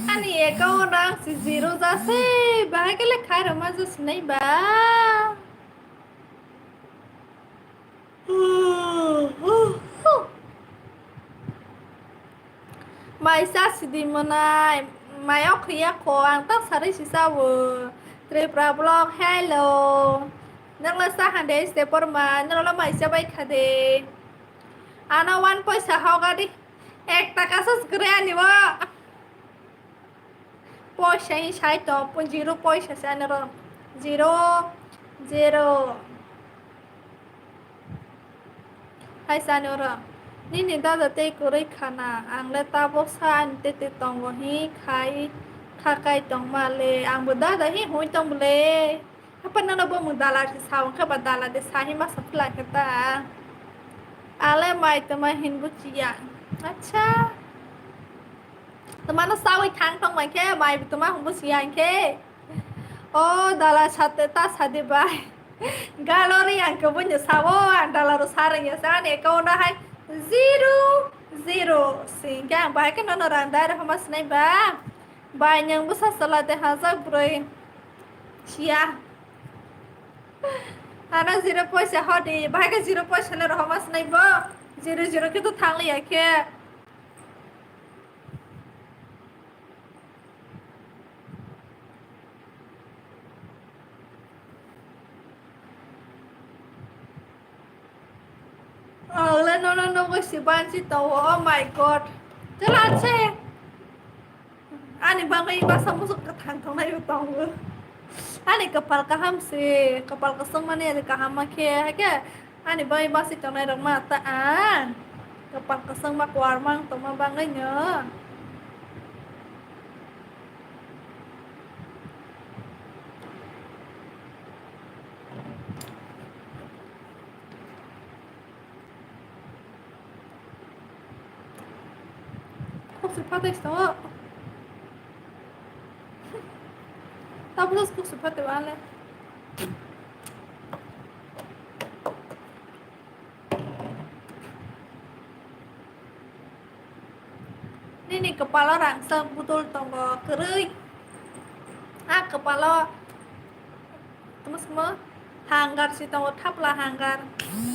Ani account ang si zero jase, bahai khe le khairok ma jase nai ba. Mai sa sidi monai, Mayo khiya kho, ang tak sarwi si sao. Tripura vlog, hello. Nang la sa hande ste porma, nang la mai sa bai khade. Ano one poisa hoga di. Ek taka sa skre ani wa. Poisa hi sai to, pun zero poisa sa nero. Zero, zero. Hai sani oro, nini dada tei kwrwi khana, ang le tabuk sa ani tete tongo hi khai kha kai tongma le, ang bo dada hi hoi tong bole. Hapa nano bo mung dala se sa wngkha ba dala de sa hi masa phlai khe ta. Ale mai tama hin buchiya. Acha. Tama no sawi thang tong mai khe, mai tama hung buchiya khe. O dala sate ta sade bai. Galori ang khe buino sao, ang dala ro sarang ya sa, ani account hai zero, zero. Singke ang bai khe nono rang dai rohoma sinai ba. Bai nyang busa sala de hajak broi. Siya. Ana zero poisa hodi, bai khe zero poisa no rohoma sinai bo. Zero, zero khe to thang liya khe. Ang le nono nugwi si banchi tongo, oh my God. Chwla se. Ani bagwi masa musuk kwthang tongnai bo tongo. Ani kwpal kaham se, kwpal kwchwng mani ani kaham ma khe, hakhe ani bagwi basi tongnai rok ma ta ang. Kwpal kwchwng ma kwar mang tongma bagwi no. Kok se phatai tongo. Tabuk kok se phatai wale. Nini kwpalo rangchak budol tongo kwrwi. A kwpalo tamo samo hangar si tongo, thapla hangar,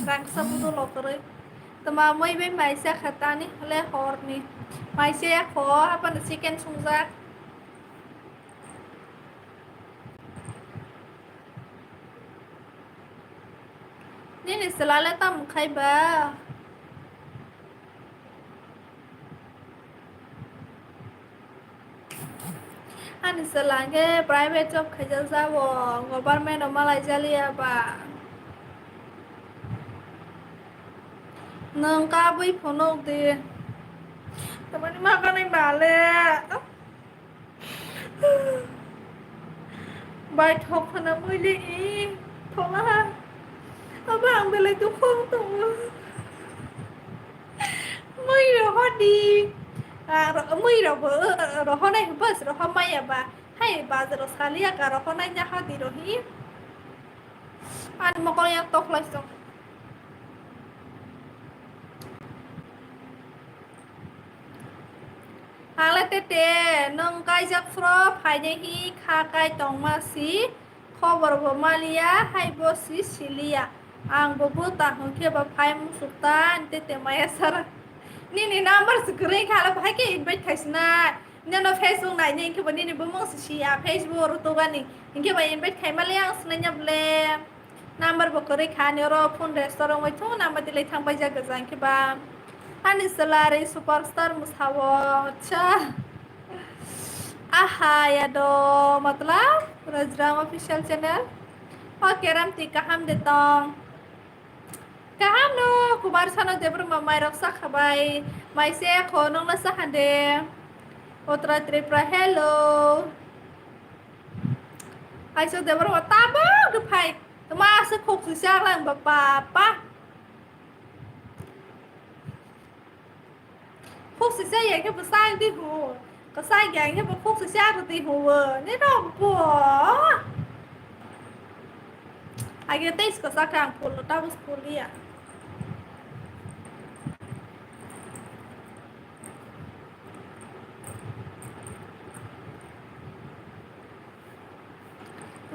rangchak budol o kwrwi. Tma mui bai maisa kha tani hole horni. Maisa ya kho, haphano chicken sungjak. Nini chwla le tamo khai ba? Ani chwla hwnkhe private job khaijak jabo, government o malai jaliya ba. Nwng kabui phunuk di. Tamani ma kanai ba le. Bai thok khana mui le i thola ha. Abo ang belai dukhu wng tongo. Mui rohor di. Ah, ro-, mui rok bo, eh, rohor nai bus rohor maya ba. Hai bazar o saliya ka rohor nai nya ha di rohi. Ani mokol yang tok lai song. Ang le tete, nwng kaijak phro phainai hi kha kai tongma si, khobor bo maliya, hai bo si siliya. Ang bo bwta hwnkhe ba phai musuk ta, ani tete maya sara. Nini number se kwrwi kha, le bahai khe invite khai sinai. Nono Facebook nainai hwnkhe bo nini bumung se siya, Facebook o rutugani. Hwnkhe ba invite khai maliya ang sinai nya bole. Number bo kwrwi kha, ani oro phone restore wngwi thung, number delete thang paijak gwja hwnkhe ba. Ani salary superstar mwsao, acha. Aha, ya do, matlab, Rajram official channel. O Keram twi kaham de tong? Kaham no, Kumar Sano Debbarma mairok sakha bai. Mai se kho, nong na sakha de. Otra Tripura, hello. Aiso Debbarma tabuk de phai. Tma se khok si sak lang ba papa. Khok si sak ya khe bwsai di hu. Kwchai ya khe bo khok si sak di hu. Ni rok bo. Age tei kwchak ang phul tabuk phul ya.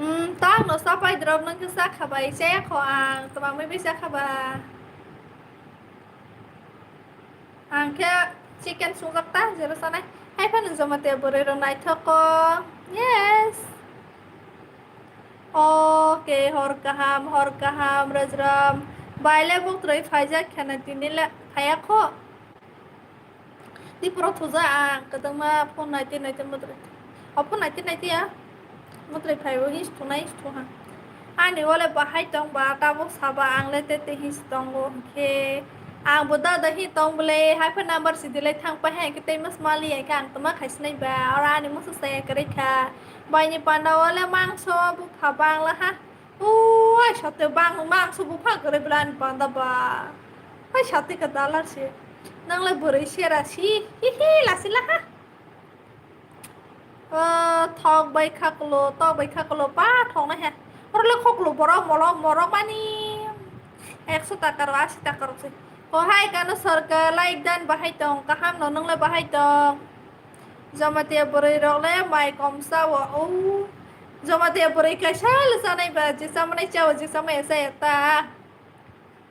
Hmm, tang no sapai drop nang khe sa khabai, chaya kho ang, tama mui bai sa khaba. Ang khe Chicken sungjak ta, jero sanai. Hai phano Jamatia bwrwi rok naithok kok. Yes. Okay, hor kaham, hor kaham, Rajram. Baile buktrwi phaijak khena tini le phaya kho. Tipro thuja ang, kwdwngma phone naite naite mudri. O phone naite naite ya. Mudri phaibo his thunai his thuha. Ani wale bahai tong ba, tabuk saba ang le tete his tongo. Khe ang bo dada hi tong bole, hai phai number si dilai thang pai hai, khe tei mas mali hai khe ang toma khai sinai ba. Ora ani musu saya kare kha. Baini panda wale mangso bu pha bang la ha. Uai, sote bang mangso bupha kwrwi bwlani panda ba. Hai sote ka dalar se. Nang lai bwrwi sera si. Hi hi, lasi laha. O, thok bai khaklo, tok bai khaklo, pa thok na he. Oro le khoklo borok, molo, morok mani. Ekso taka ro, asi taka ro se. O hai kano sorkar like dan bahai tong, kaham no nang le bahai tong. Jamatia bwrwi rok le mai kom sao. O Jamatia bwrwi kaisa le chanai ba, je chamanai chao, je chamaya chaya ta.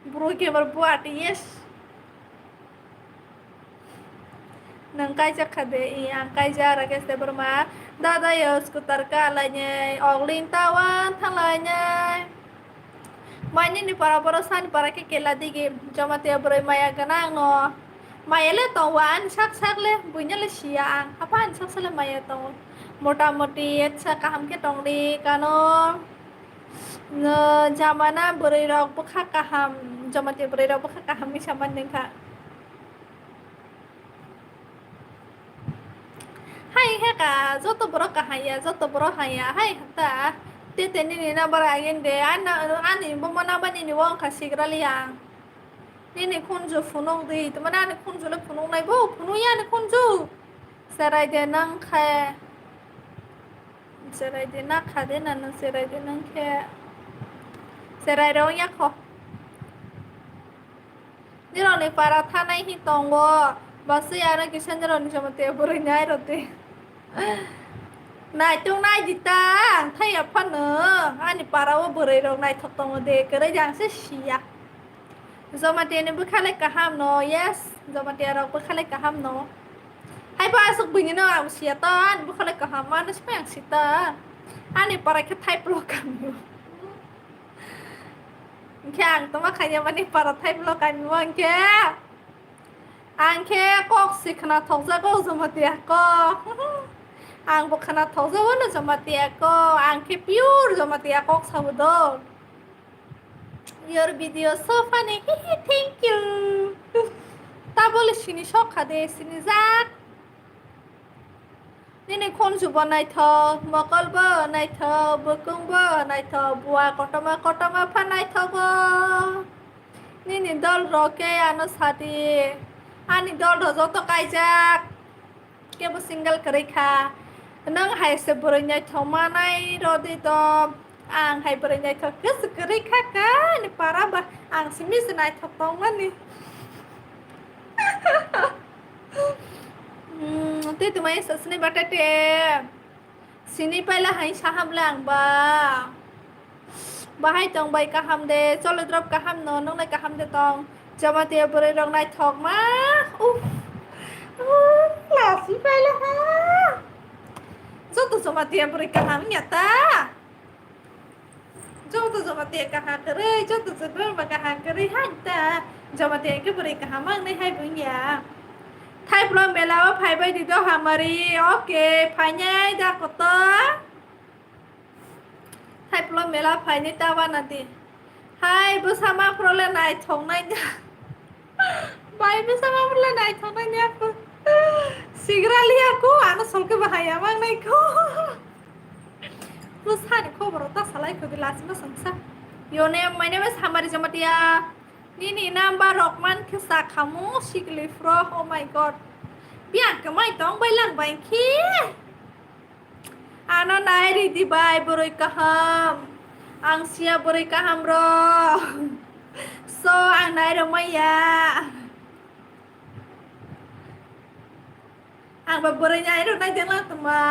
Bwrwi kebar buat, yes. Nang kaijak kha de, i ang kaijak, Rakesh Debbarma. Dada yo scooter ka lainai, ogling tawan thang lainai. Mai nini para boro sani para khe kela digi, Jamatia bwrwi maya gwnang no. Maya le tongo ani sak sak le, buina le siya ang. Apa ani sak sak le maya tongo. Mota moti etsa kaham khe tongdi kano. No, jamana bwrwi rok bwkha kaham, Jamatia bwrwi rok bwkha kaham wngsa man nung kha. Hai he ka, joto borok kaham ya, joto borok hai ya, hai ta. Tete nini number agin de, ani, ani bomo number nini wng kha sigra liya. Nini khunju phunuk di, tuma ani khunju le phunuk nai bo, phunuk ya ni khunju. Serai de nang khe. Serai de na kha de na nang serai de nang khe. Serai rong ya kho. Nironi para thanai hi tongo. Basui aro kisa nironi Jamatia bwrwi nai roti. Naitung nai di ta, ang thai ya phano. Ani para o bwrwi rok naithok tongo de, kwrwi jang se siya. Jamatia ni bwkha le kaham no, yes, Jamatia rok bwkha le kaham no. Hai ba aswk buini no ang siya ta, ani bwkha le kaham, ano sipai ang sita. Ani para khe thai plo kami. Hwnkhe ang toma khaina mani para thai plo kami o hwnkhe. Ang khe kok si khwnathokjago Jamatia kok. Ang bo khwnathokjago no Jamatia kok. Ang khe pure Jamatia kok sabo do. Your video so funny. Hihi, thank you. Tabole sini sok kha de, sini jak. Nini khunju bo naithok, mokol bo naithok, bwkung bo naithok, bua kotorma kotorma pha naithogo. Nini dol rok khe ano sadi. Ani dol rok joto kaijak. Kebo single kwrwi kha. Nwng hai se bwrwi naithok manai rodi to. Ang hai bwrwi naithok khe se kwrwi kha ka ni para ba ang simi se naithok tongmani. Hmm, tei twmai sa sini ba tete. Sini paila hai saham le ang ba. Bahai tong bai kaham de, chole drop kaham no, nongnai kaham de tong. Jamatia bwrwi rok naithok ma. Uff. Uff, lasi paila ha. Joto Jamatia bwrwi kaham ya ta. Joto Jamatia kaham kwrwi, joto Jamatia kaham kwrwi hai ta. Jamatia khe bwrwi kaham ang nai hai buya. Thaiplo mela o phaibai di do hamari. Okay, phainai da koto. Thaiplo mela phainai ta wana di. Hai bwsa ma phro le naithok nai da. Bai bwsa ma phro le naithok nai da. Sigra liya ko, ano solke bahai amang nai ko. Bwsa ni khobor ta salai ko di last ma sangsa. Your name, my name is Hamari Jamatia. Nini number rok man khe sa khamu sikli phro. Oh my God. Biyang kwmai tong bai lang bai khe. Ano nai ridi bai bwrwi kaham. Ang siya bwrwi kaham ro. So ang nai rwmaya. Ang ba bwrwi nai rwnai dengla tongma.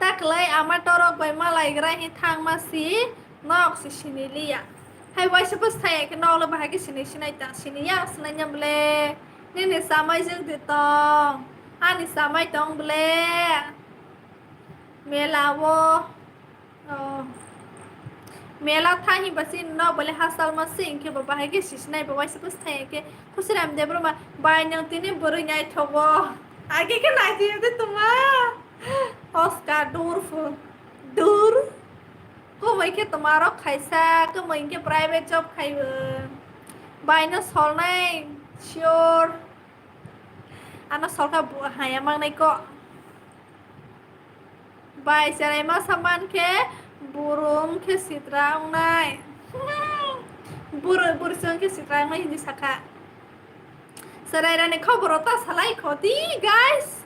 Taklai ama torok bai malai gra hi thangma si nok si sini liya. Hai waisa bwsai khe nokle bahai khe sini sinai ta, sini ya sinai ya bole. Nini chamai jwk di tong, ani chamai tong bole. Mela o, oh. Mela thai hinba si no bole hasal ma si hinkhe bo bahai khe sisi nai bo waisa bwsai khe Khusiram Debbarma bai nwng tini bwrwi naithogo. Age khe naidi de tuma. Oscar dur fu. Dur. Kumui khe tuma rok khaisa, kumui khe private job khaibo. Bai no solnai sure. Ano solkha bu haya mangnai ko. Bai cherai masa man khe buru wng khe sitra wngnai. Buru, buru se wng khe sitra wngnai hinwi sakha. Cherai rani khoboro ta salai kho di, guys.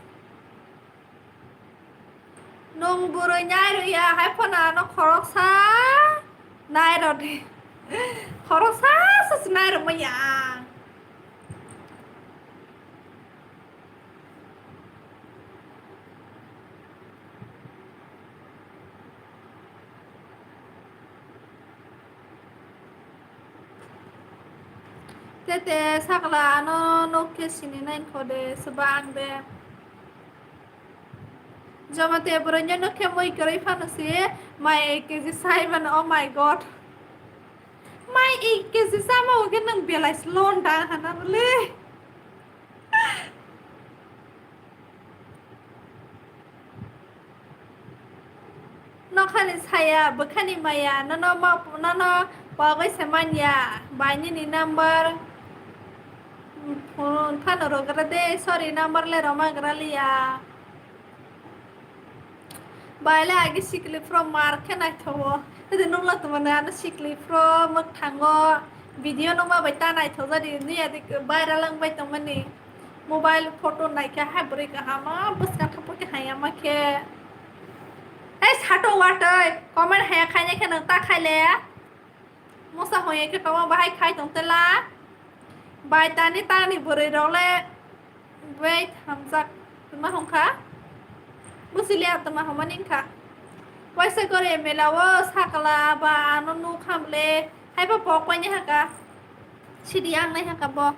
Nwng bwrwi nai rw ya, hai phano ano khoroksa nai rw di. Khoroksa se nai rw manya. Tete sakla ano nuk khe sini nai kho de, swba ang de. Joma te boroi nyo nuk khe mui kwrwi phano se mai ek kg sai mano, oh my god. Mai ek kg sama o khe nwng belai se lon da hana bole. Nokhani saya, bwkhani maya, nono ma, nono pogwi se manya, bai nini number, phone phano rogra de, sorry, number le roma gra liya. Bai le agi sikli pro mar khe naithogo, hede nukla tongmani ano sikli pro mwkthango, video nukma bai ta naithok jadi, nuya de viral wng bai tongmani. Mobile photo naikhe hai bwrwi kaham, ah, bwskang thangpor khe hayama khe. Ei sato watoi, comment haya khaina khe nwng ta khaile. Mosa hoye khe tongma bahai khai tong tela. Bai tani tani bwrwi rok le. Bai hamjak tongma hongkha. Busi le tongma homa ningkha. Waisa gore mela o sakla ba ano nuk hamle. Haiba pok paini haka. Sidi ang nai haka bo.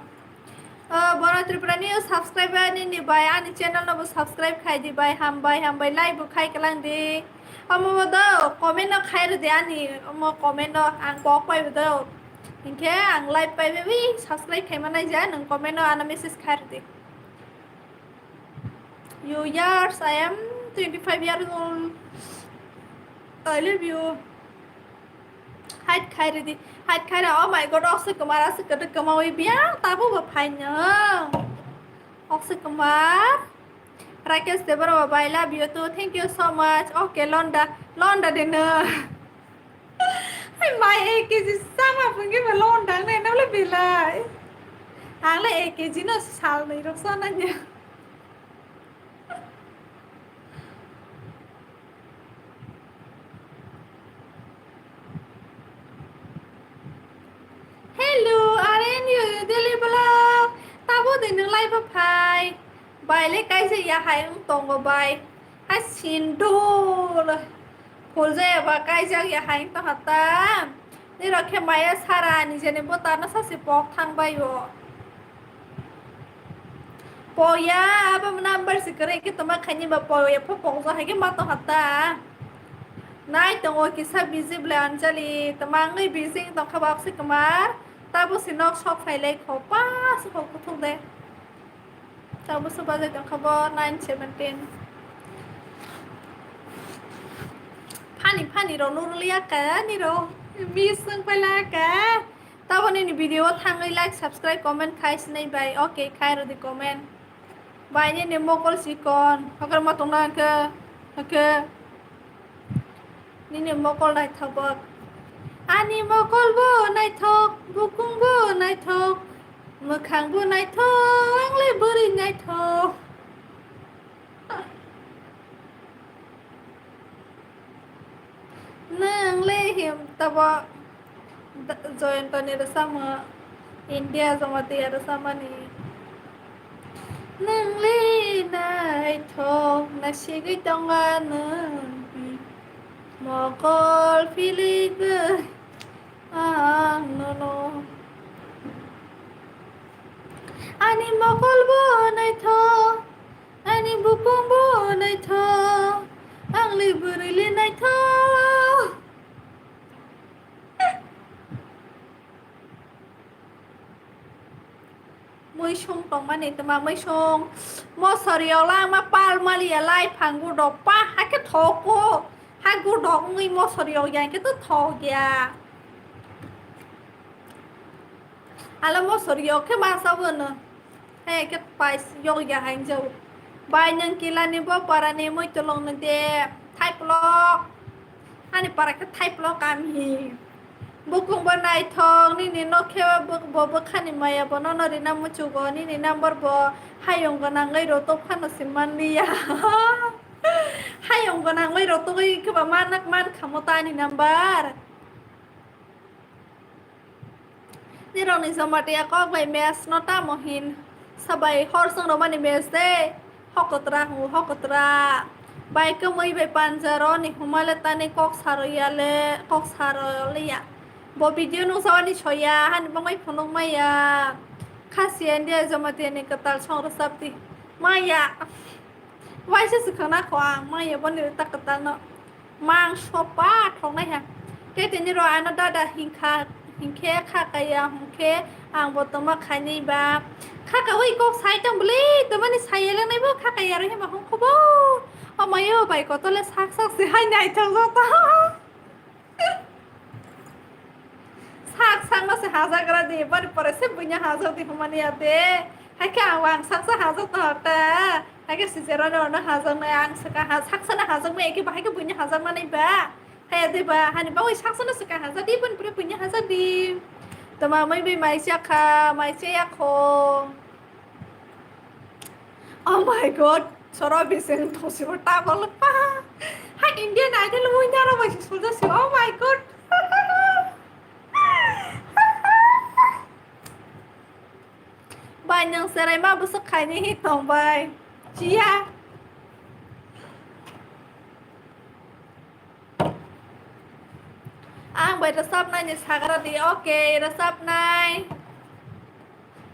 Oh, Bono Tripura ni subscriber nini bai ani channel no bo subscribe khai di bai, hambai, hambai, like bo khai kalang di. Omo bo do comment no khai rw di ani, omo comment no ang pok pai bo do. Hinkhe ang like pai bai subscribe khai manai ja, nwng comment no ano message khai rw di. You years, I am twenty-five years old. I love you. Hide khai ridi, hide khai ra. Oh my god, Akshay Kumar, Akshay Kumar, Kumar, we biang tabu ba phaina. Akshay Kumar, Rakesh Debbarma, I love you too. Thank you so much. Okay, Londa, Londa dino. Hai mai ek kg sama pungki ba Londa nai na le bilai. Ang le ek kg no sal nai rok sana nya. Hello, are ni daily vlog. Tabo de nung lai ba phai. Bai le kaisa ya hai wng tongo bai. Hai sindul. Phul jaya ba kaijak ya hai wng tong hata. Ni rok khe maya sara ni jene bo tano sasi pok thang bai o. Poya, abo number si kwrwi khe tongma khaini ba poya pho pokjak hai khe ma tong hata. Nai tongo kisa busy ble Anjali, tongma wngwi busy tongkha ba Akshay Kumar. Tabo si nok sok phai lai kho, pa si kho kuthuk de. Tabo so bajai tongkha bo nine seventeen. Funny, funny rok nurliya ka, ni rok miss wng paila ka. Tabo nini video o thangwi like, subscribe, comment khai sinai bai. Okay, khai rw di comment. Bai nini mokol sikon. Hakar ma tongna hwnkhe, hwnkhe. Nini mokol naithok bok. Ani mokol bo naithok, bukung bo naithok, mwkhang bo naithok, ang le bwrwi naithok. Nwng le him tabo da-, Joyantani rwchapmung India joma twi rwchapmani. Nwng le naithok nasigwi tonga nwng mokol philigwi. ang nono. Ani mokol bo naithok, ani bukung bo naithok, ang le bwrwi le naithok. Muisung tongmani twma muisung. Mosori o langma pal maliya lai phang gudok pa hakhe thoko. Ha gudok wngwi mosori o yang khe to thok ya. Alo mosori o khe masa bono. He khe pais yok ya hain jau. Bai nang kilani bo parani muitulong ni de. Thaiplok. Ani para khe thaiplok kami. Bukung bo naithok, nini nok khe bo, bo bwkhani maya bo nono rina muchugo, nini number bo hayung gwnangwi rw tok phano se manliya. Hayung gwnangwi rw togwi khe ba manak man khamo ta ani number. Nirokni Jamatia kok bai match no tamo hin sabai hor song romani match de. Hokotra hwngo hokotra. Bai kwmwi bai panjaro ni humale tani kok saro yale kok saro liya. Bo video nukjawani soya hani bangwi phunuk maya. Khasi India Jamatia ni kwtal song rwchapdi. Maya. Waisa swkang nakho ang maya boni ta kwtal no. Mang sopa thoknai ha. Khe tini ro ano dada hinkha, hinkhe kha kaya hwnkhe ang bo tongma khainai ba. Kha kawi kok sai tong bwle, tomani sai elenai bo kha kaya ro hima hwnkhe bo. O mayo bai kotole sak sak se hai naithok joto. Sak sakno se hajagra di, bari pore se buina hajak di humani ya de. Hai khe ang wang saksa hajak no ta. Hai khe sijera no no hajak no ang saka ha saksa no hajak mai khe bahai khe buina hajak manai ba. Hai de ba hani bawi saksa no saka hajak di bun pore buina hajak di. Tama mai bai mai sia kha, mai sia ya kho. Oh my God, soro bising thosibo tabol pa. Ha Indian Idol winner bai se soja si. Oh my God. Bai nang serai ma bwswk khaini hi tong bai. Chia. Ang bai rwchapnai ni sagra di, okay, rwchapnai.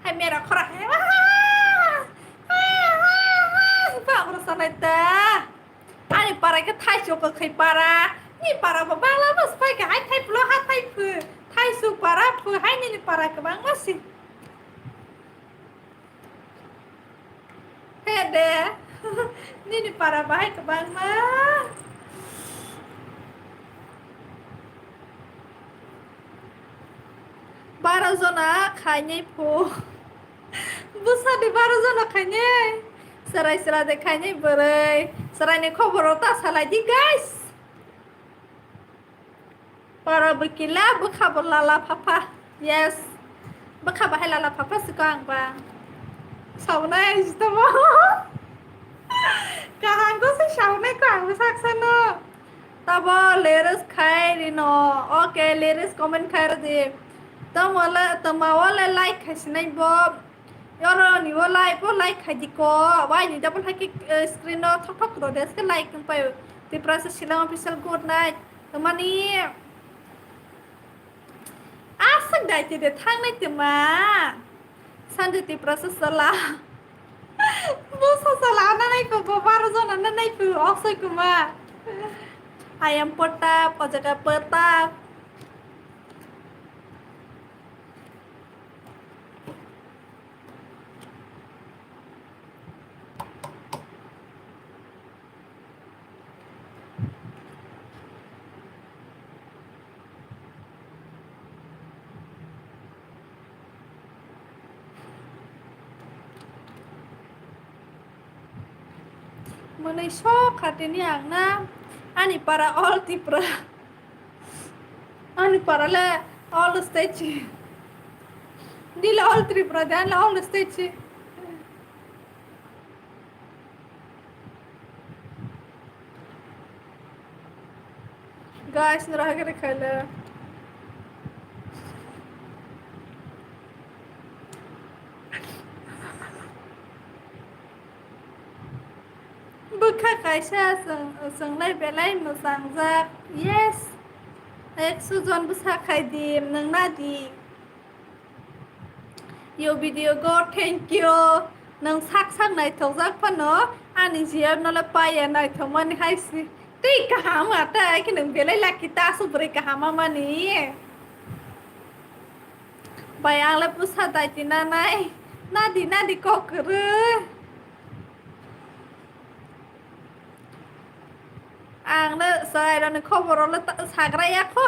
Hai mera khora hai. Ba rwchapnai ta. Ani para khe thaichuk kwkhwi para. Ni para bo bangla bwsai khe hai thai plo ha thai phu. Thaichuk para phu hai nini para kwbangma si. He de. Nini para bahai kwbangma. Baro jona khainai phu. Bwsa de baro jona khainai. Chwrai chwra de khainai bwrwi. Chwraini khoboro ta salai di, guys. Para bwkila bwkha bo lala phapha. Yes. Bwkha bahai lala phapha siko ang ba. Saunai jitabo. Kaham ko se saunai ko ang saksa no. Tabo lyrics khai rino. Okay, lyrics comment khai rodi. Tamo le, tamo le like khai sinai bo. Yoro ni o like, o like khai di ko. Wai ni double hai ki, eh, screen no thok thok ro des ke like pai. Tiprasa Shillong official good night. Tamani aswk dai te de thang nai te ma. Sanjay Tiprasa sala. Bo sa sala ana nai ko bo baro jona na nai ko Akshay Kumar. I am Pratap, o jaga Pratap. Mwnwi sok kha tini ang na ani para all Tripura. Ani para le all state. Nila all Tripura de, ani all state. Guys, nora hagere khaile. Bwkha kaisa chwng, chwnglai belai mwchangjak. Yes. Ekso jon bwsa khai di, nwng na di. Yo video go, thank you. Nwng sak sak naithokjak phano, ani G F no le paiya naithokmani hai si. Tei kaham ata, ai khe nwng belai lucky ta, aswk bwrwi kaham amani. Bai ang le bwsa daiti nanai, nadi nadi kok kwrwi. Ang le chwrairokni khobor le ta-, sagra ya kho.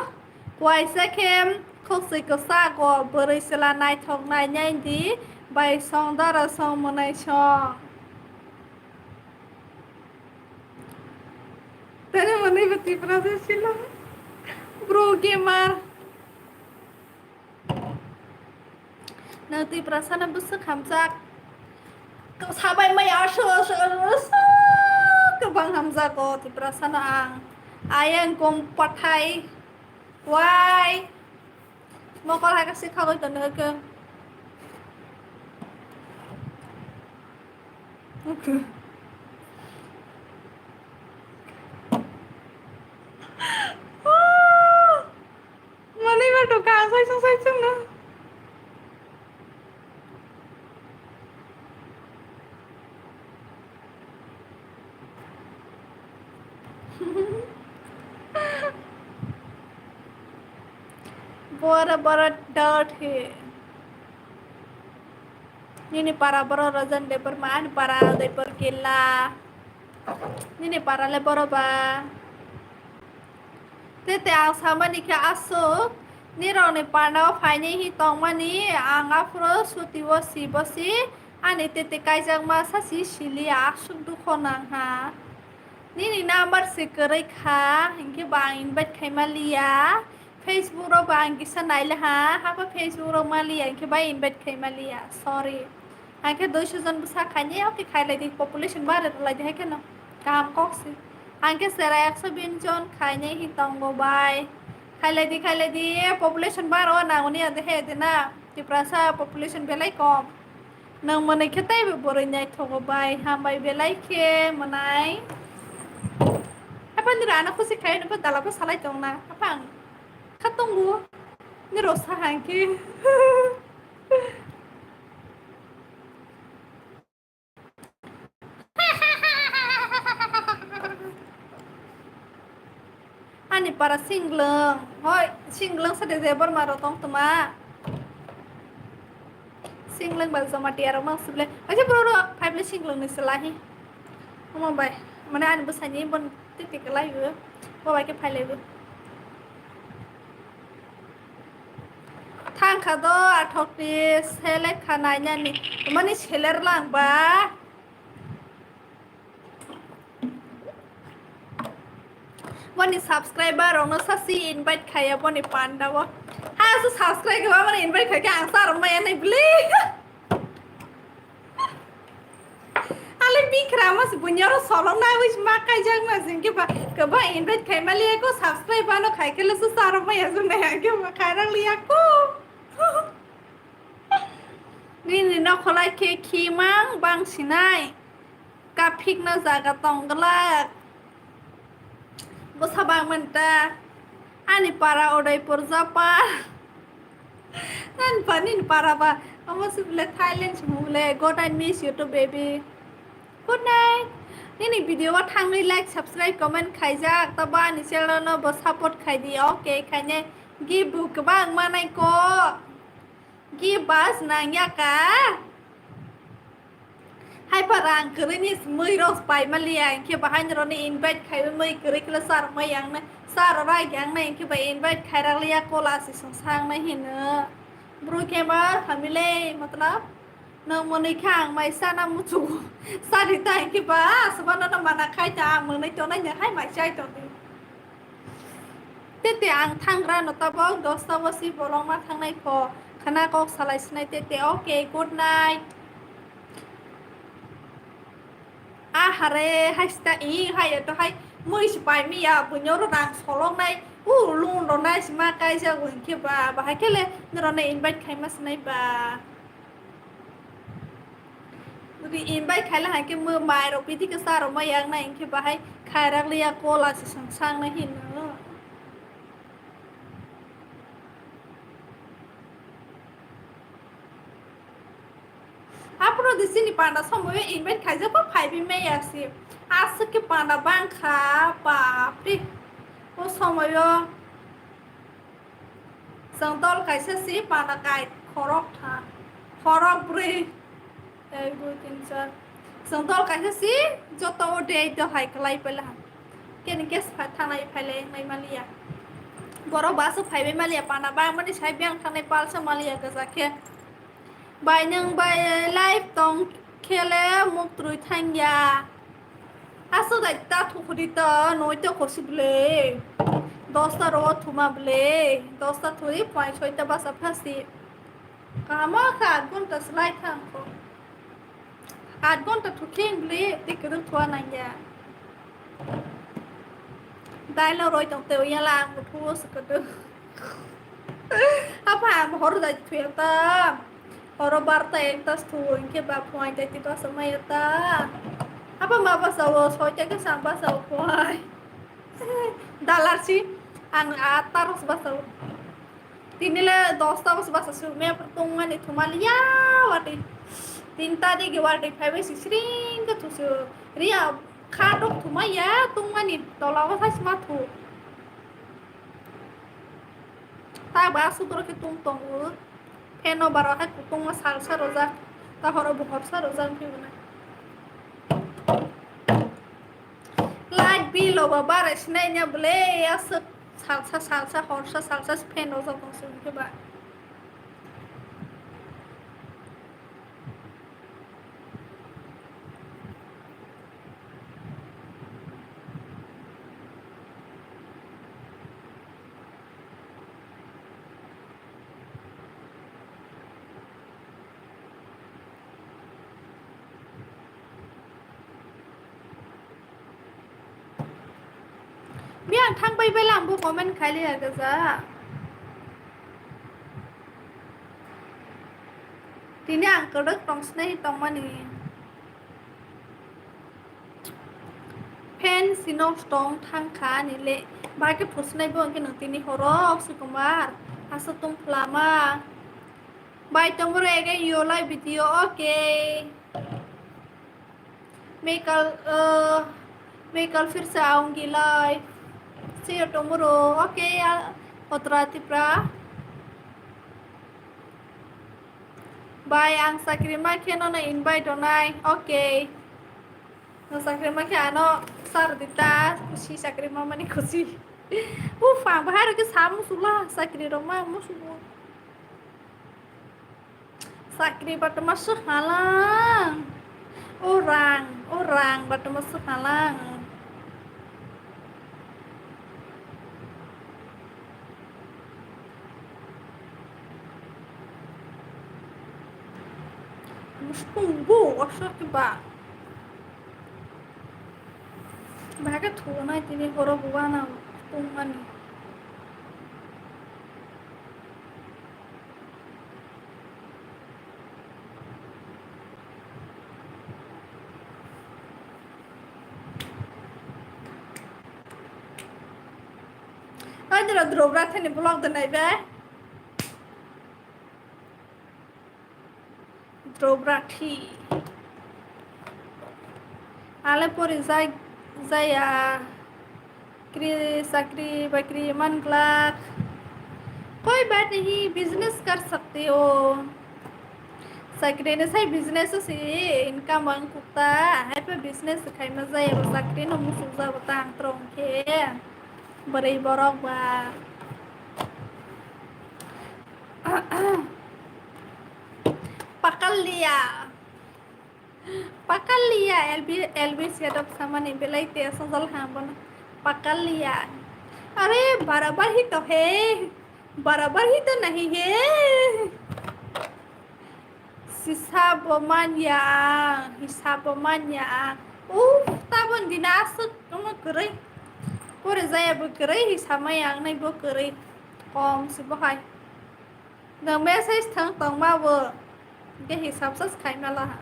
Kuaisa khe khokchwi kwchak o bwrwi chwla naithok nainai di bai song dara song mwnai song. Tani mwnwi bo Tiprasa silo. Bro gamer. Nwng Tiprasano bwswk hamjak. Sabai maya aswk, aswk, aswk, aswk kwbang hamjago Tiprasano ang. Ayang kong pathai. Wai. Mokol hai khe si khagwi tonwi khe. Okay. Manwi ma to ka sai sung sai sung no. Bora bora dot he. Nini para boro Rajan Debbarma, ani para Debbar Killa. Nini para le boro ba. Tete ang samani khe aswk, nirokni pandao phainai hi tongmani, ang aphuru sutio si bosi, ani tete kaijakma sasi siliya, aswk dukho nangha. Nini number se kwrwi kha, hinkhe bo ang invite khaima liya. Facebook rok bo ang kisa nailaha, hapa Facebook rok ma liya, hinkhe bai invite khaima liya. Sorry. Hinkhe duiso jon bwsa khainai, okay, khailai di, population bare rwlai di, hai kheno kaham kok se. Hinkhe chera ekso bin jon khainai hi tongo bai. Khailai di, khailai di, population baro nangoni ade he de na. Tiprasa population belai kom. Nwng mwnwi khe teibo bwrwi naithogo bai, hambai belai khe mwnai. Haphang ni rana khusi khai nukho dala bo salai tongna. Haphang kha tongo. Ni rw sa hang khe. Ani para singlwng, hoi, singlwng sa de je borma rok tong tuma. Singlwng ba Jamatia rok mang sible. Acha bro ro, five le singlwng ni selahi. Omo bai, mane ani bwsani bon tik tik lai bo. Bo bai ke phai lai bo. Thang kha do athok ni selek kha nai nani. Mani seler lang ba. Boni subscriber rokno sasi invite khaiya boni panda o. Ha, su subscribe khe bamani invite khaikhe ang sa rwmaya nai bwle. Ale bikra mas bunyaro solong na wis ma kaijak ma jingke ba kaba invite khaima liya ko subscribe ano khaikhe le su sa rwmaya jung nai angke ma khairang liya ko. Nini nokholai khe khimang bang sinai. Kaphikna jaga tong glak. Bwsa bangmani ta. Ani para Udaipur japa. Ani pa nini para ba. Omo si bole Thailand si bole. God, I miss you too, baby. Good night. Nini video o thangwi like, subscribe, comment khaijak. Tabo ani channel no bo support khai di. Okay, khaine. Gift bo kwbang manai ko. Gift bas nang ya ka. Hai pa rang kwrwi ni mui rok pai ma liya, hinkhe bahai ni roni invite khai mui kwrwi khle sar mai yang na, sar rai yang na, hinkhe ba invite khai rak liya kola si sung sang na hino. Bro khe ma hamile matlab nang mwnwi kha ang mai sana muchu sari ta hinkhe ba aswba no mana khai ta ang mwnwi tonai ne hai mai chai tong di. Tete ang thangra no tabok dosta bosi bolong ma thangnai pho. Khana kok salai sinai tete. Okay, good night. Ahare, hai sita i, hai to hai mui si pai mi ya, bunyo ro rang solong nai. U lun ro nai sima kaisa gun ke ba, ba hai kele nero ne invite khai ma sinai ba. Ri invite khaila hai khe mo mai rok piti khe sa rok ma yang nai hinkhe bahai khairak liya kola se sang sang nai hino. Aphuru di chini panda somoyo invite khaijak kho phaibi maya si. Aswk khe panda bangkha, bapre. O somoyo chwng dol kaisa si panda kai khorok tha, khorok brwi. Ek, dui, tin, char. Chwng dol kaisa si joto o date do hai kwlai pela. Keni guest phai thanai phailai nai maliya. Borok basu phaibai maliya panda bangmani sai biyang thanai palsa maliya gaja khe. Bai nwng bai live tong khele muk trwi thangya. Aswk dai ta thukhuri ta noi ta khosi bwle. Dosta ro thuma bwle. Dosta thuri phai soita basa phasi. Kaham kha, aat ghonta slai thang kho. Aat ghonta thukhing bwle, tei kwrwng thua nangya. Dailo roi tong tei yala ang buthu se kwdwng. Apa ang hor dai thuya ta. Horo barta ekta sthu hwnkhe ba phuai dai tei basa maya ta. Apa ma basa o, soita khe sam basa o phuai. Dalarsi ang atta ros basa o. Tini le dosta bwswk basa sumya tongmani thumaliya watwi. Tinta digi watwi phaibai si sring khe thusu. Riya kha dok thumaya tongmani tola o sai sma thu. Ta ba sudro khe tong tongo. Pheno baro hai kutungma salsa rojak. Ta horo bo horsa rojak phibuna. Light bill o ba barai sinai nya bwle aswk. Salsa, salsa, horsa, salsa se fan rojak tong se hwnkhe ba. Biyang thang pai pai lambo comment khai liya gaja. Tini ang kwrwk tong sinai tongmani. Fan sino tong thang kha ni le. Bai khe phusinai bo hwnkhe nwng tini horo Akshay Kumar. Asa tong phlama. Bai tong bro again you live video, okay. मैं कल, अ, मैं कल फिर से आऊंगी live. See you tomorrow. Okay, uh, Kotra Tripura. Bai, ang chakri ma khe nono invite rwnai. Okay. No chakri ma khe ano sar dita, khusi chakri ma mani khusi. Uf, ang bahai rok khe sa musu la, chakri rok ma musu. Chakri batama swkhalang. O rang, o rang batama swkhalang. Muskung bo, aswk ba. Bahai khe thunai tini horo bo wana tongmani. Oi, dura, dura, bra thani vlog da nai be. Drobrathi. Ale pori jai, jaya. Kri, chakri, bakri, man glak. Koi baat nahi, business kar sakte ho. Chakri ni sai business se income ang kukta. Hai pa business khai ma jaya, chakri no musuk jabo tang trong khe. Bwrwi borok ba. Pakal liya. Pakal liya, L B, L B setup samani belai te sojol ha bono. Pakal liya. Are, barabar hi to he. Barabar hi to nahi he. Sisa bo manya ang, hisa bo manya ang. Uff, tabon dina aswk omo kwrwi. Pore jaya bo kwrwi, hisa maya ang nai bo kwrwi. Kom se bo hai. Nwng message thang tongma bo. Ge hisab sas khai mala ha.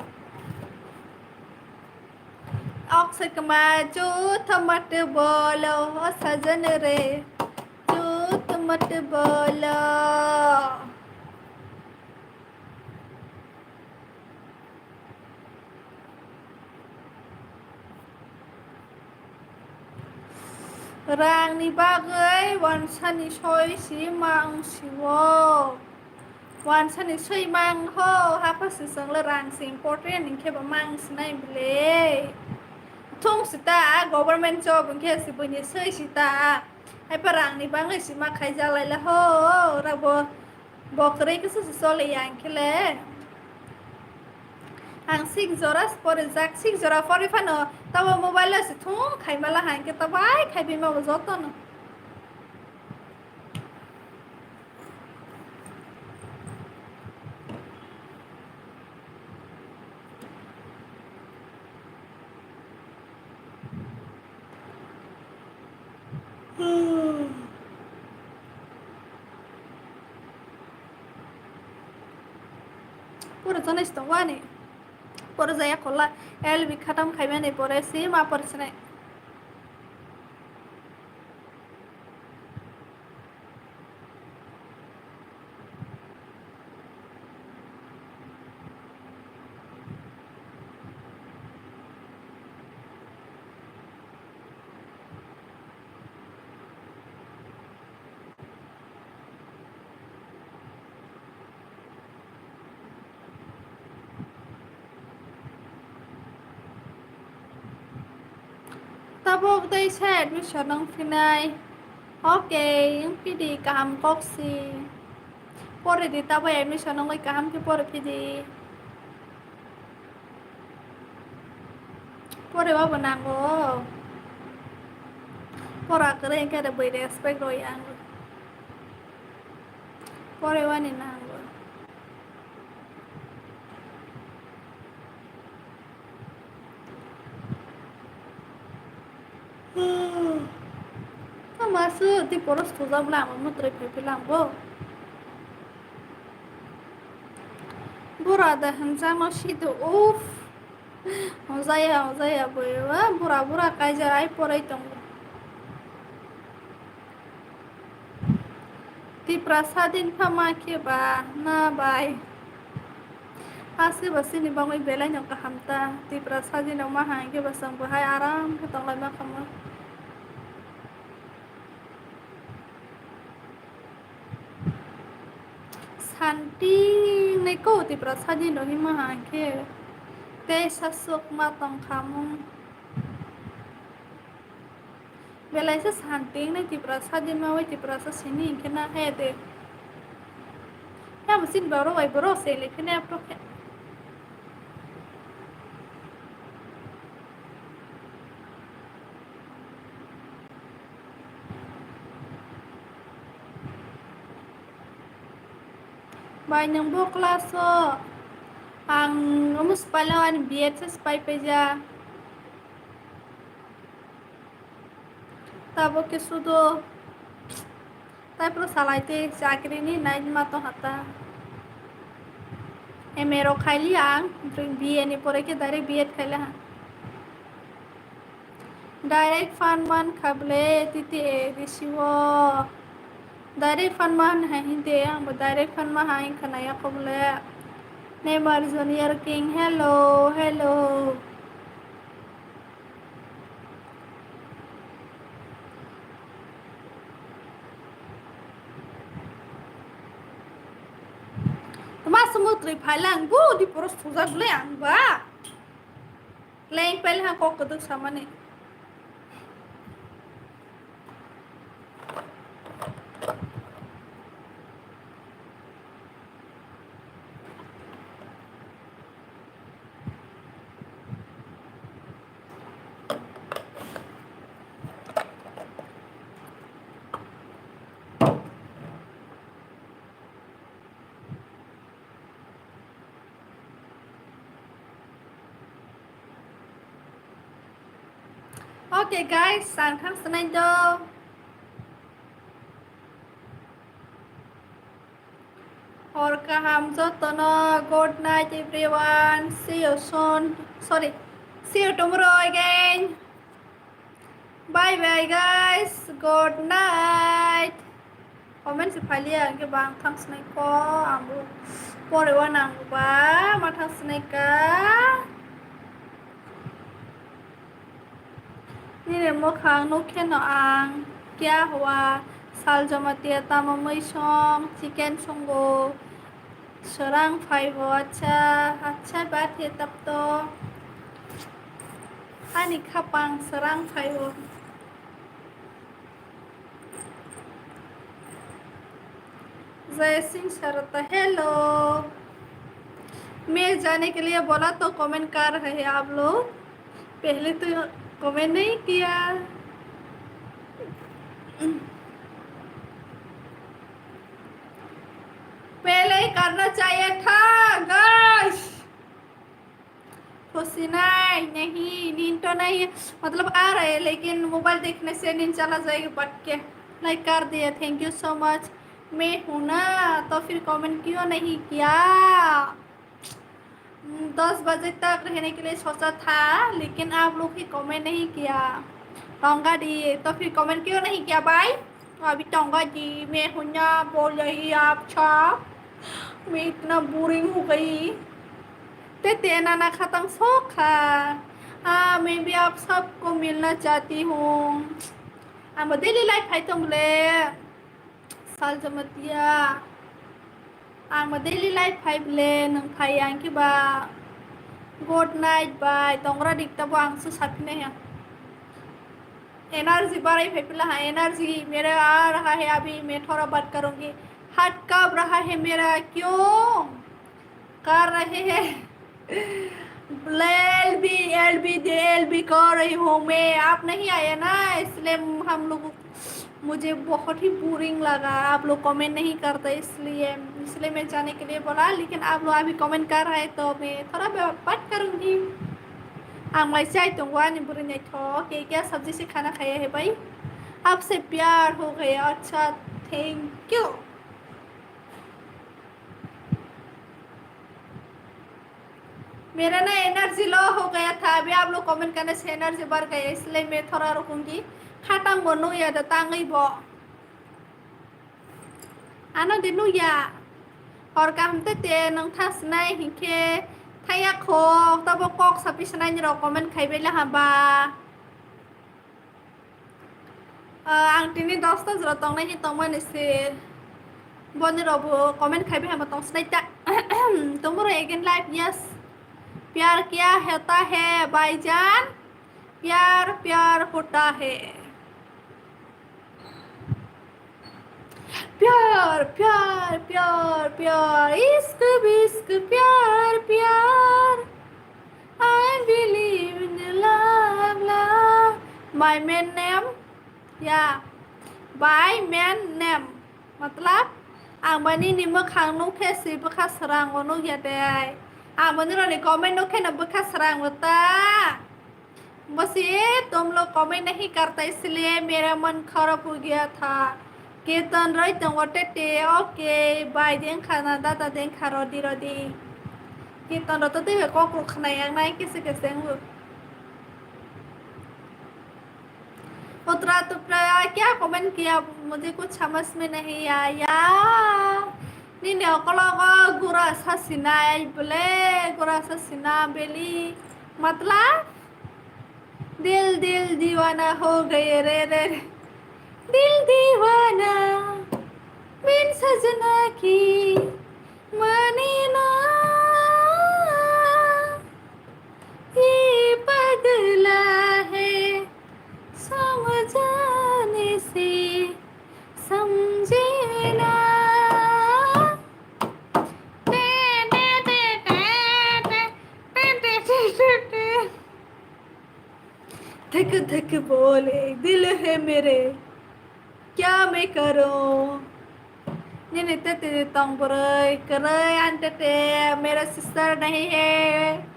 Akshay Kumar, jhut mat bolo, o sajan re, jhut mat bolo. Rangni bagwi wansani soi si mang si o. Wansani soi mang ho, hapha si chwng le rang si important hinkhe bo mang sinai bwle. Thung si ta, government job hinkhe si buini soi si ta. Haipa rangni bagwi si ma khaijak lai le ho, rabo bo kwrwi khe se choli ya hinkhe le. Ang sik jora pore jak, sik jora pore phano tabo mobile o se thung khaimala hai khe tabai khaibai ma bo jotono. Pura janai si tongo ani. Pura jaya khola. L B khatam khaimani pore si ma pore sinai. Tabuk tei sa admission wng phinai. Ok, wng phidi kaham kok si. Pore di tabuk admission wngwi kaham khe pore phidi. Pore wabo nango. Pora kwrwi hwnkhe bui respect rw yang. Pore wani nango. Tamo aswk tei poros thujak bwle ang mutri phai phai lang bo. Bura da hwnjakno sido uff. Hwnjaya hwnjaya bui o bura bura kaijak ai porai tongo. Tipra sadin pha ma khe ba na bai? Aswk ba chini bagwi belai no kaham ta. Tipra sadin rok ma hai khe ba chwng bo hai aram khe tong lai ma kha mo. Santi nai ko Tipra sadin rok hima hai khe tei sasuk ma tong kha mo. Belai se santi wngnai Tiprasa di ma bai Tiprasa sini hinkhe na he de. Tamo chini borok bai borok se le phene aphro khe. Bai nwng bo class o ang omo swpailao ani B Ed se swpai paijak. Tabuk khe sudo. Tai phuru salai tei chakri ni nai ma tong hata. M A rok khaili ang, B A ni pore khe direct B Ed khaila ang. Direct fan man kha ble T T A D C o. Direct fan ma hai hinte ang bo direct fan ma hai khna ya kho ble. Neymar Junior King, hello, hello. Tma sumut rwi phailang bu di poros thujak le ang ba. Leng pel ha kok kwdwk samani. Okay guys, ang thang sanai do. Hor kaham jotono. Good night everyone. See you soon. Sorry. See you tomorrow again. Bye bye guys. Good night. Comment se phailiya hwnkhe bang thang snai ko. Ang bo pore uanang ba ma thang snai ka. Nini mwkhang nukhe no ang kya hua, sal Jamatia tamo mui song, chicken songo, swrang phaibo, acha, acha, bat he tab to. Ani khapang swrang phaibo. जय सिंह शरत, hello। मैं जाने के लिए बोला तो कमेंट कर रहे हैं आप लोग, पहले तो कमेंट नहीं किया। पहले ही करना चाहिए था, guys। खुशी नहीं, नहीं, नींद तो नहीं है, मतलब आ रहे हैं, लेकिन मोबाइल देखने से नींद चला जाएगा, बट के लाइक कर दिया, thank you so much। मैं हूं ना, तो फिर कमेंट क्यों नहीं किया? दस बजे तक रहने के लिए सोचा था, लेकिन आप लोग ही कमेंट नहीं किया। टोंगा दिए, तो फिर कमेंट क्यों नहीं किया भाई? अभी टोंगा जी, मैं हूं ना, बोल रही आप छाप। मैं इतना बोरिंग हो गई। Tete nana khatang sokha। हाँ, मैं भी आप सबको मिलना चाहती हूँ। Ang bo daily life hai tong le। Sal Jamatia। Ang bo daily life hai ble, nang phai ang ke ba। Good night, bye। Tongra dikta bo ang su sapine ya। Energy barai phai pila ha, energy mere aa raha hai, abhi main thora baat karungi। हाथ कांप रहा है मेरा, क्यों? कर रहे हैं। L B, L B दे, L B कर रही हूँ मैं। आप नहीं आए ना, इसलिए हम लोग, मुझे बहुत ही बोरिंग लगा। आप लोग कमेंट नहीं करते, इसलिए, इसलिए मैं जाने के लिए बोला, लेकिन आप लोग अभी कमेंट कर रहे हैं, तो मैं थोड़ा बहुत बात करूँगी। Ang mai chai tongo ani bwrwi naithok, kya kya sabji se khana khaya hai bhai? आपसे प्यार हो गया। अच्छा, thank you। मेरा ना एनर्जी लो हो गया था, अभी आप लोग कमेंट करने से एनर्जी बढ़ गया, इसलिए मैं थोड़ा रुकूंगी। Khatang bo nukya da tangwi bo। Ano de nukya. Hor kaham tete nwng thang sinai hinkhe thangya kho, tobo kok sapi sinai ni rok comment khai bai la hamba. Ah, ang tini dosta jora tongnai hi tongmani se. Boni rok bo comment khai bai hamba tong sinai ta. Tomorrow again live, yes। प्यार क्या होता है भाईजान? प्यार प्यार होता है। प्यार प्यार प्यार प्यार, इश्क विश्क प्यार प्यार। I believe in love, love। My man name, ya, by man name। Matlab, ang bani ni mwkhang nukhe si bwkha swrango nukya de. Ang bani roni comment nukhe no bwkha swrango ta। बस ये तुम लोग कमेंट नहीं करता, इसलिए मेरा मन खराब हो गया था। Ketan roi tongo tete, okay, bhai dengkha na dada dengkha rodi rodi। Ketan roi to tei kok rok khna yang nai kese kese wng. उतरा तुतरा क्या कमेंट किया, मुझे कुछ समझ में नहीं आया। Nini okologo gura sa sinai, bole gura sa sina beli, matlab? दिल दिल दीवाना हो गए रे रे रे। दिल दीवाना बिन सजना की माने ना। ये पगला है समझाने से समझे ना। धक धक बोले दिल है मेरे, क्या मैं करूं? Nini tete tong bwrwi kwrwi, ani tete, मेरा सिस्टर नहीं है,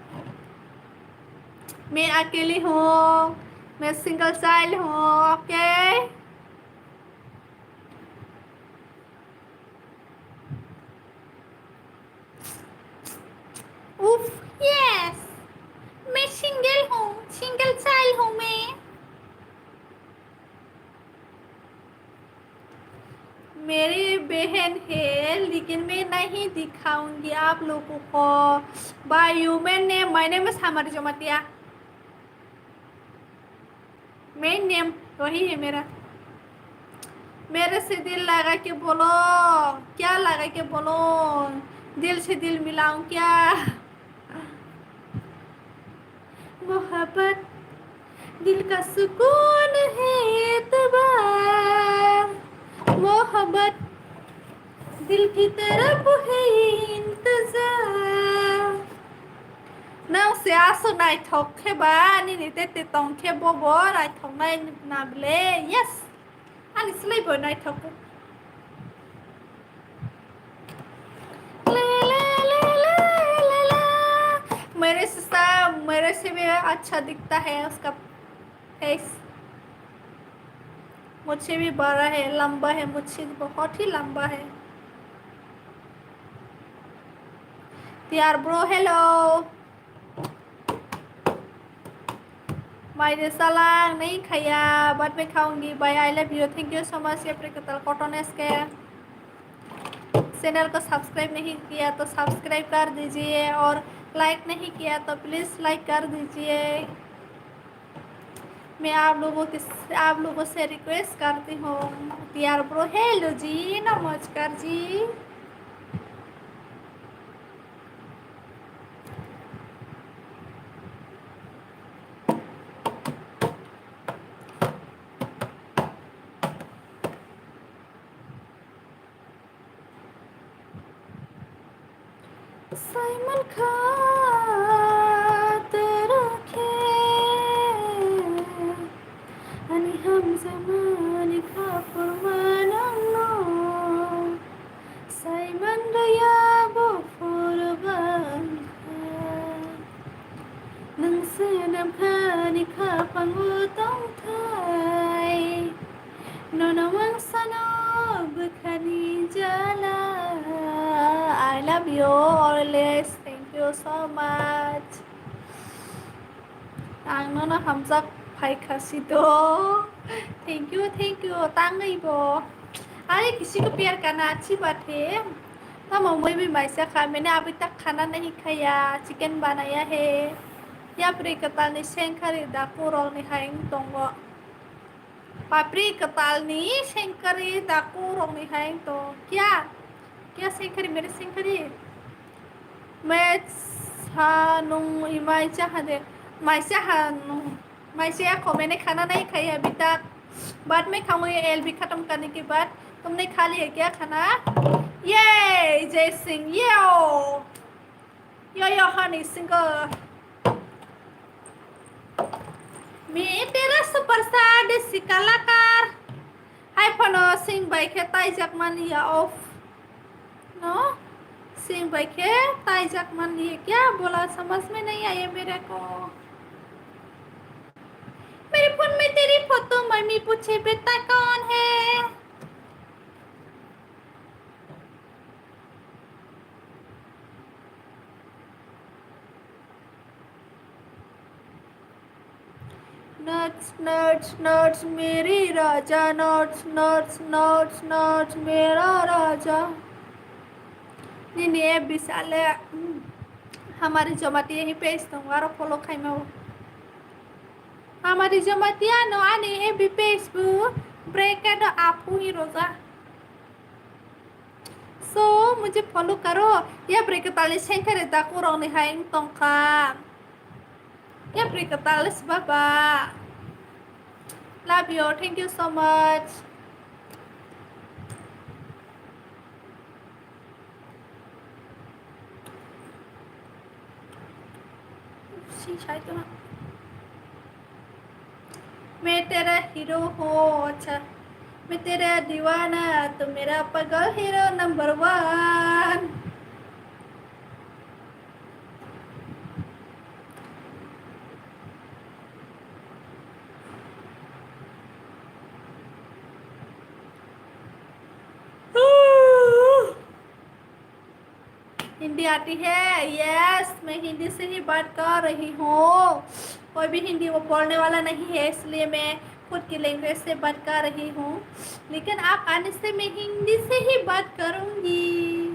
मैं अकेली हूँ, मैं सिंगल चाइल्ड हूँ, ओके। उफ, यस, मैं सिंगल हूँ, सिंगल चाइल्ड हूँ मैं। मेरी बहन है, लेकिन मैं नहीं दिखाऊंगी आप लोगों को। By human name, my name is Hamari Jamatia। Main name वही है मेरा। मेरे से दिल लगा के बोलो, क्या लगा के बोलो, दिल से दिल मिलाऊं क्या? मोहब्बत दिल का सुकून है एतबार, मोहब्बत दिल की तरफ है इंतजार। Nang se aswk naithok khe ba, nini tete tong khe bobo naithoknai na ble? Yes, ani slai bo naithok. मेरे से सा-, मेरे से भी अच्छा दिखता है उसका फेस। मुझसे भी बड़ा है, लंबा है, मुझसे बहुत ही लंबा है। T R bro, hello. Mai de salang nahi khaya, but me khaungi bhai, I love you, thank you so much, ye pre katal cotton S K. Channel को सब्सक्राइब नहीं किया तो सब्सक्राइब कर दीजिए और लाइक नहीं किया तो प्लीज लाइक कर दीजिए। मैं आप लोगों के, आप लोगों से रिक्वेस्ट करती हूँ। T R bro, हेलो जी, नमस्कार जी। Simon kha toro khe ani hamjakmani kha phurmanangno. Simon rwya bo phurban kha. Nwng se nam khani khapango tongthai. Nono wangsano bwkhani jala. I love you always. Thank you so much. Ang nono hamjak phaikha sito. Thank you, thank you. Tangwi bo. Are kisi ko pyar karna achhi baat hai. Tamo moi bhi maisa kha. Maine abhi tak khana nahi khaya. Chicken banaya hai. Yapri kwtalni sengkhari dakurokni hai wng tongo. Papri kwtalni sengkhari dakurokni hai wng tongo. Kya? Kya sengkhari, mere sengkhari? Maisa nung imai cha ha de. Maisa ha nung. Maisa ya kho maine khana nahi khaya abhi tak. Baad mein khaunga, ye L B khatam karne ke baad. Tumne kha liya kya khana? Ye, Jai Singh, yo. Yo, yo, honey, single. मैं तेरा सुपरस्टार देसी कलाकार। Hai phano sing bai khe taijak man liya off. No? Sing bai khe taijak man liya kya? Bola samajh mein nahi aaya mere ko. मेरे फोन में तेरी photo, mummy पूछे बेटा कौन है? Naj, naj, naj, mere raja, naj, naj, naj, naj, mera raja. Nini F B sale, hmm, hamari Jamatia hi page tongo, aro follow khaima o. Hamari Jamatia no ani F B page bo break and up hi roja. So, mujhe follow karo. Yapri kwtalni sengkhari dakurokni hai wng tongkha. Yapri kwtal si baba. Love you. Thank you so much. Sing sai to na. मैं तेरा हीरो हूँ, अच्छा, मैं तेरा दीवाना, तू मेरा पागल हीरो नंबर वन। हिंदी आती है? यस, मैं हिंदी से ही बात कर रही हूँ। कोई भी हिंदी वो बोलने वाला नहीं है, इसलिए मैं खुद की लैंग्वेज से बात कर रही हूँ। लेकिन आप आने से मैं हिंदी से ही बात करूँगी।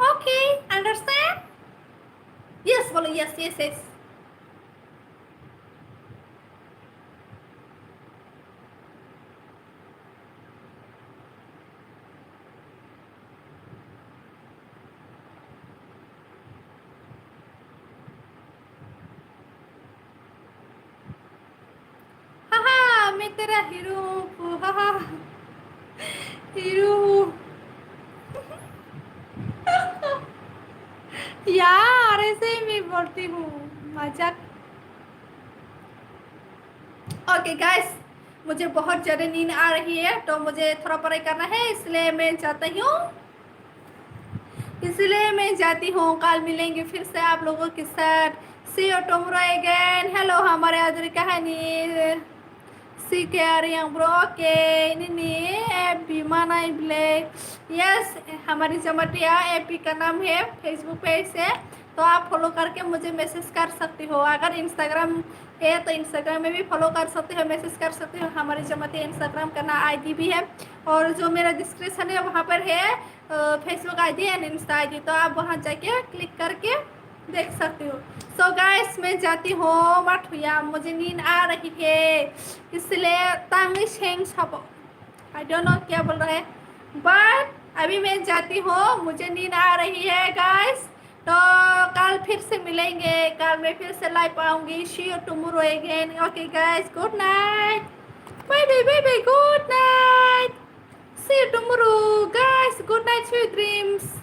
Okay, understand? यस बोलो, yes, yes, yes. Hiru, puha. Hiru. यार, ऐसे ही मैं बोलती हूँ, मजाक। ओके गाइस, मुझे बहुत ज़्यादा नींद आ रही है, तो मुझे थोड़ा पढ़ाई करना है, इसलिए मैं जाता हूँ। इसलिए मैं जाती हूँ। कल मिलेंगे फिर से आप लोगों के साथ। See you tomorrow again. Hello, हमारे आदर कहानी। Sike Ariang bro, okay, nini app bi manai ble. Yes, हमारी जमातिया app का नाम है, Facebook page है, तो आप फॉलो करके मुझे मैसेज कर सकते हो। अगर इंस्टाग्राम है तो इंस्टाग्राम में भी फॉलो कर सकते हो, मैसेज कर सकते हो। हमारी जमातिया इंस्टाग्राम का ना आईडी भी है, और जो मेरा डिस्क्रिप्शन है वहाँ पर है Facebook ID and Insta ID, तो आप वहाँ जाके क्लिक करके देख सकते हो। सो गाइस, मैं जाती हूँ, मत हुआ, मुझे नींद आ रही है, इसलिए तांगी शेंग छापो। आई डोंट नो क्या बोल रहा है, बट अभी मैं जाती हूँ, मुझे नींद आ रही है गाइस। तो कल फिर से मिलेंगे, कल मैं फिर से लाइव आऊंगी। See you tomorrow again. Okay guys, good night. Bye bye bye bye, good night. See you tomorrow guys. Good night, sweet dreams.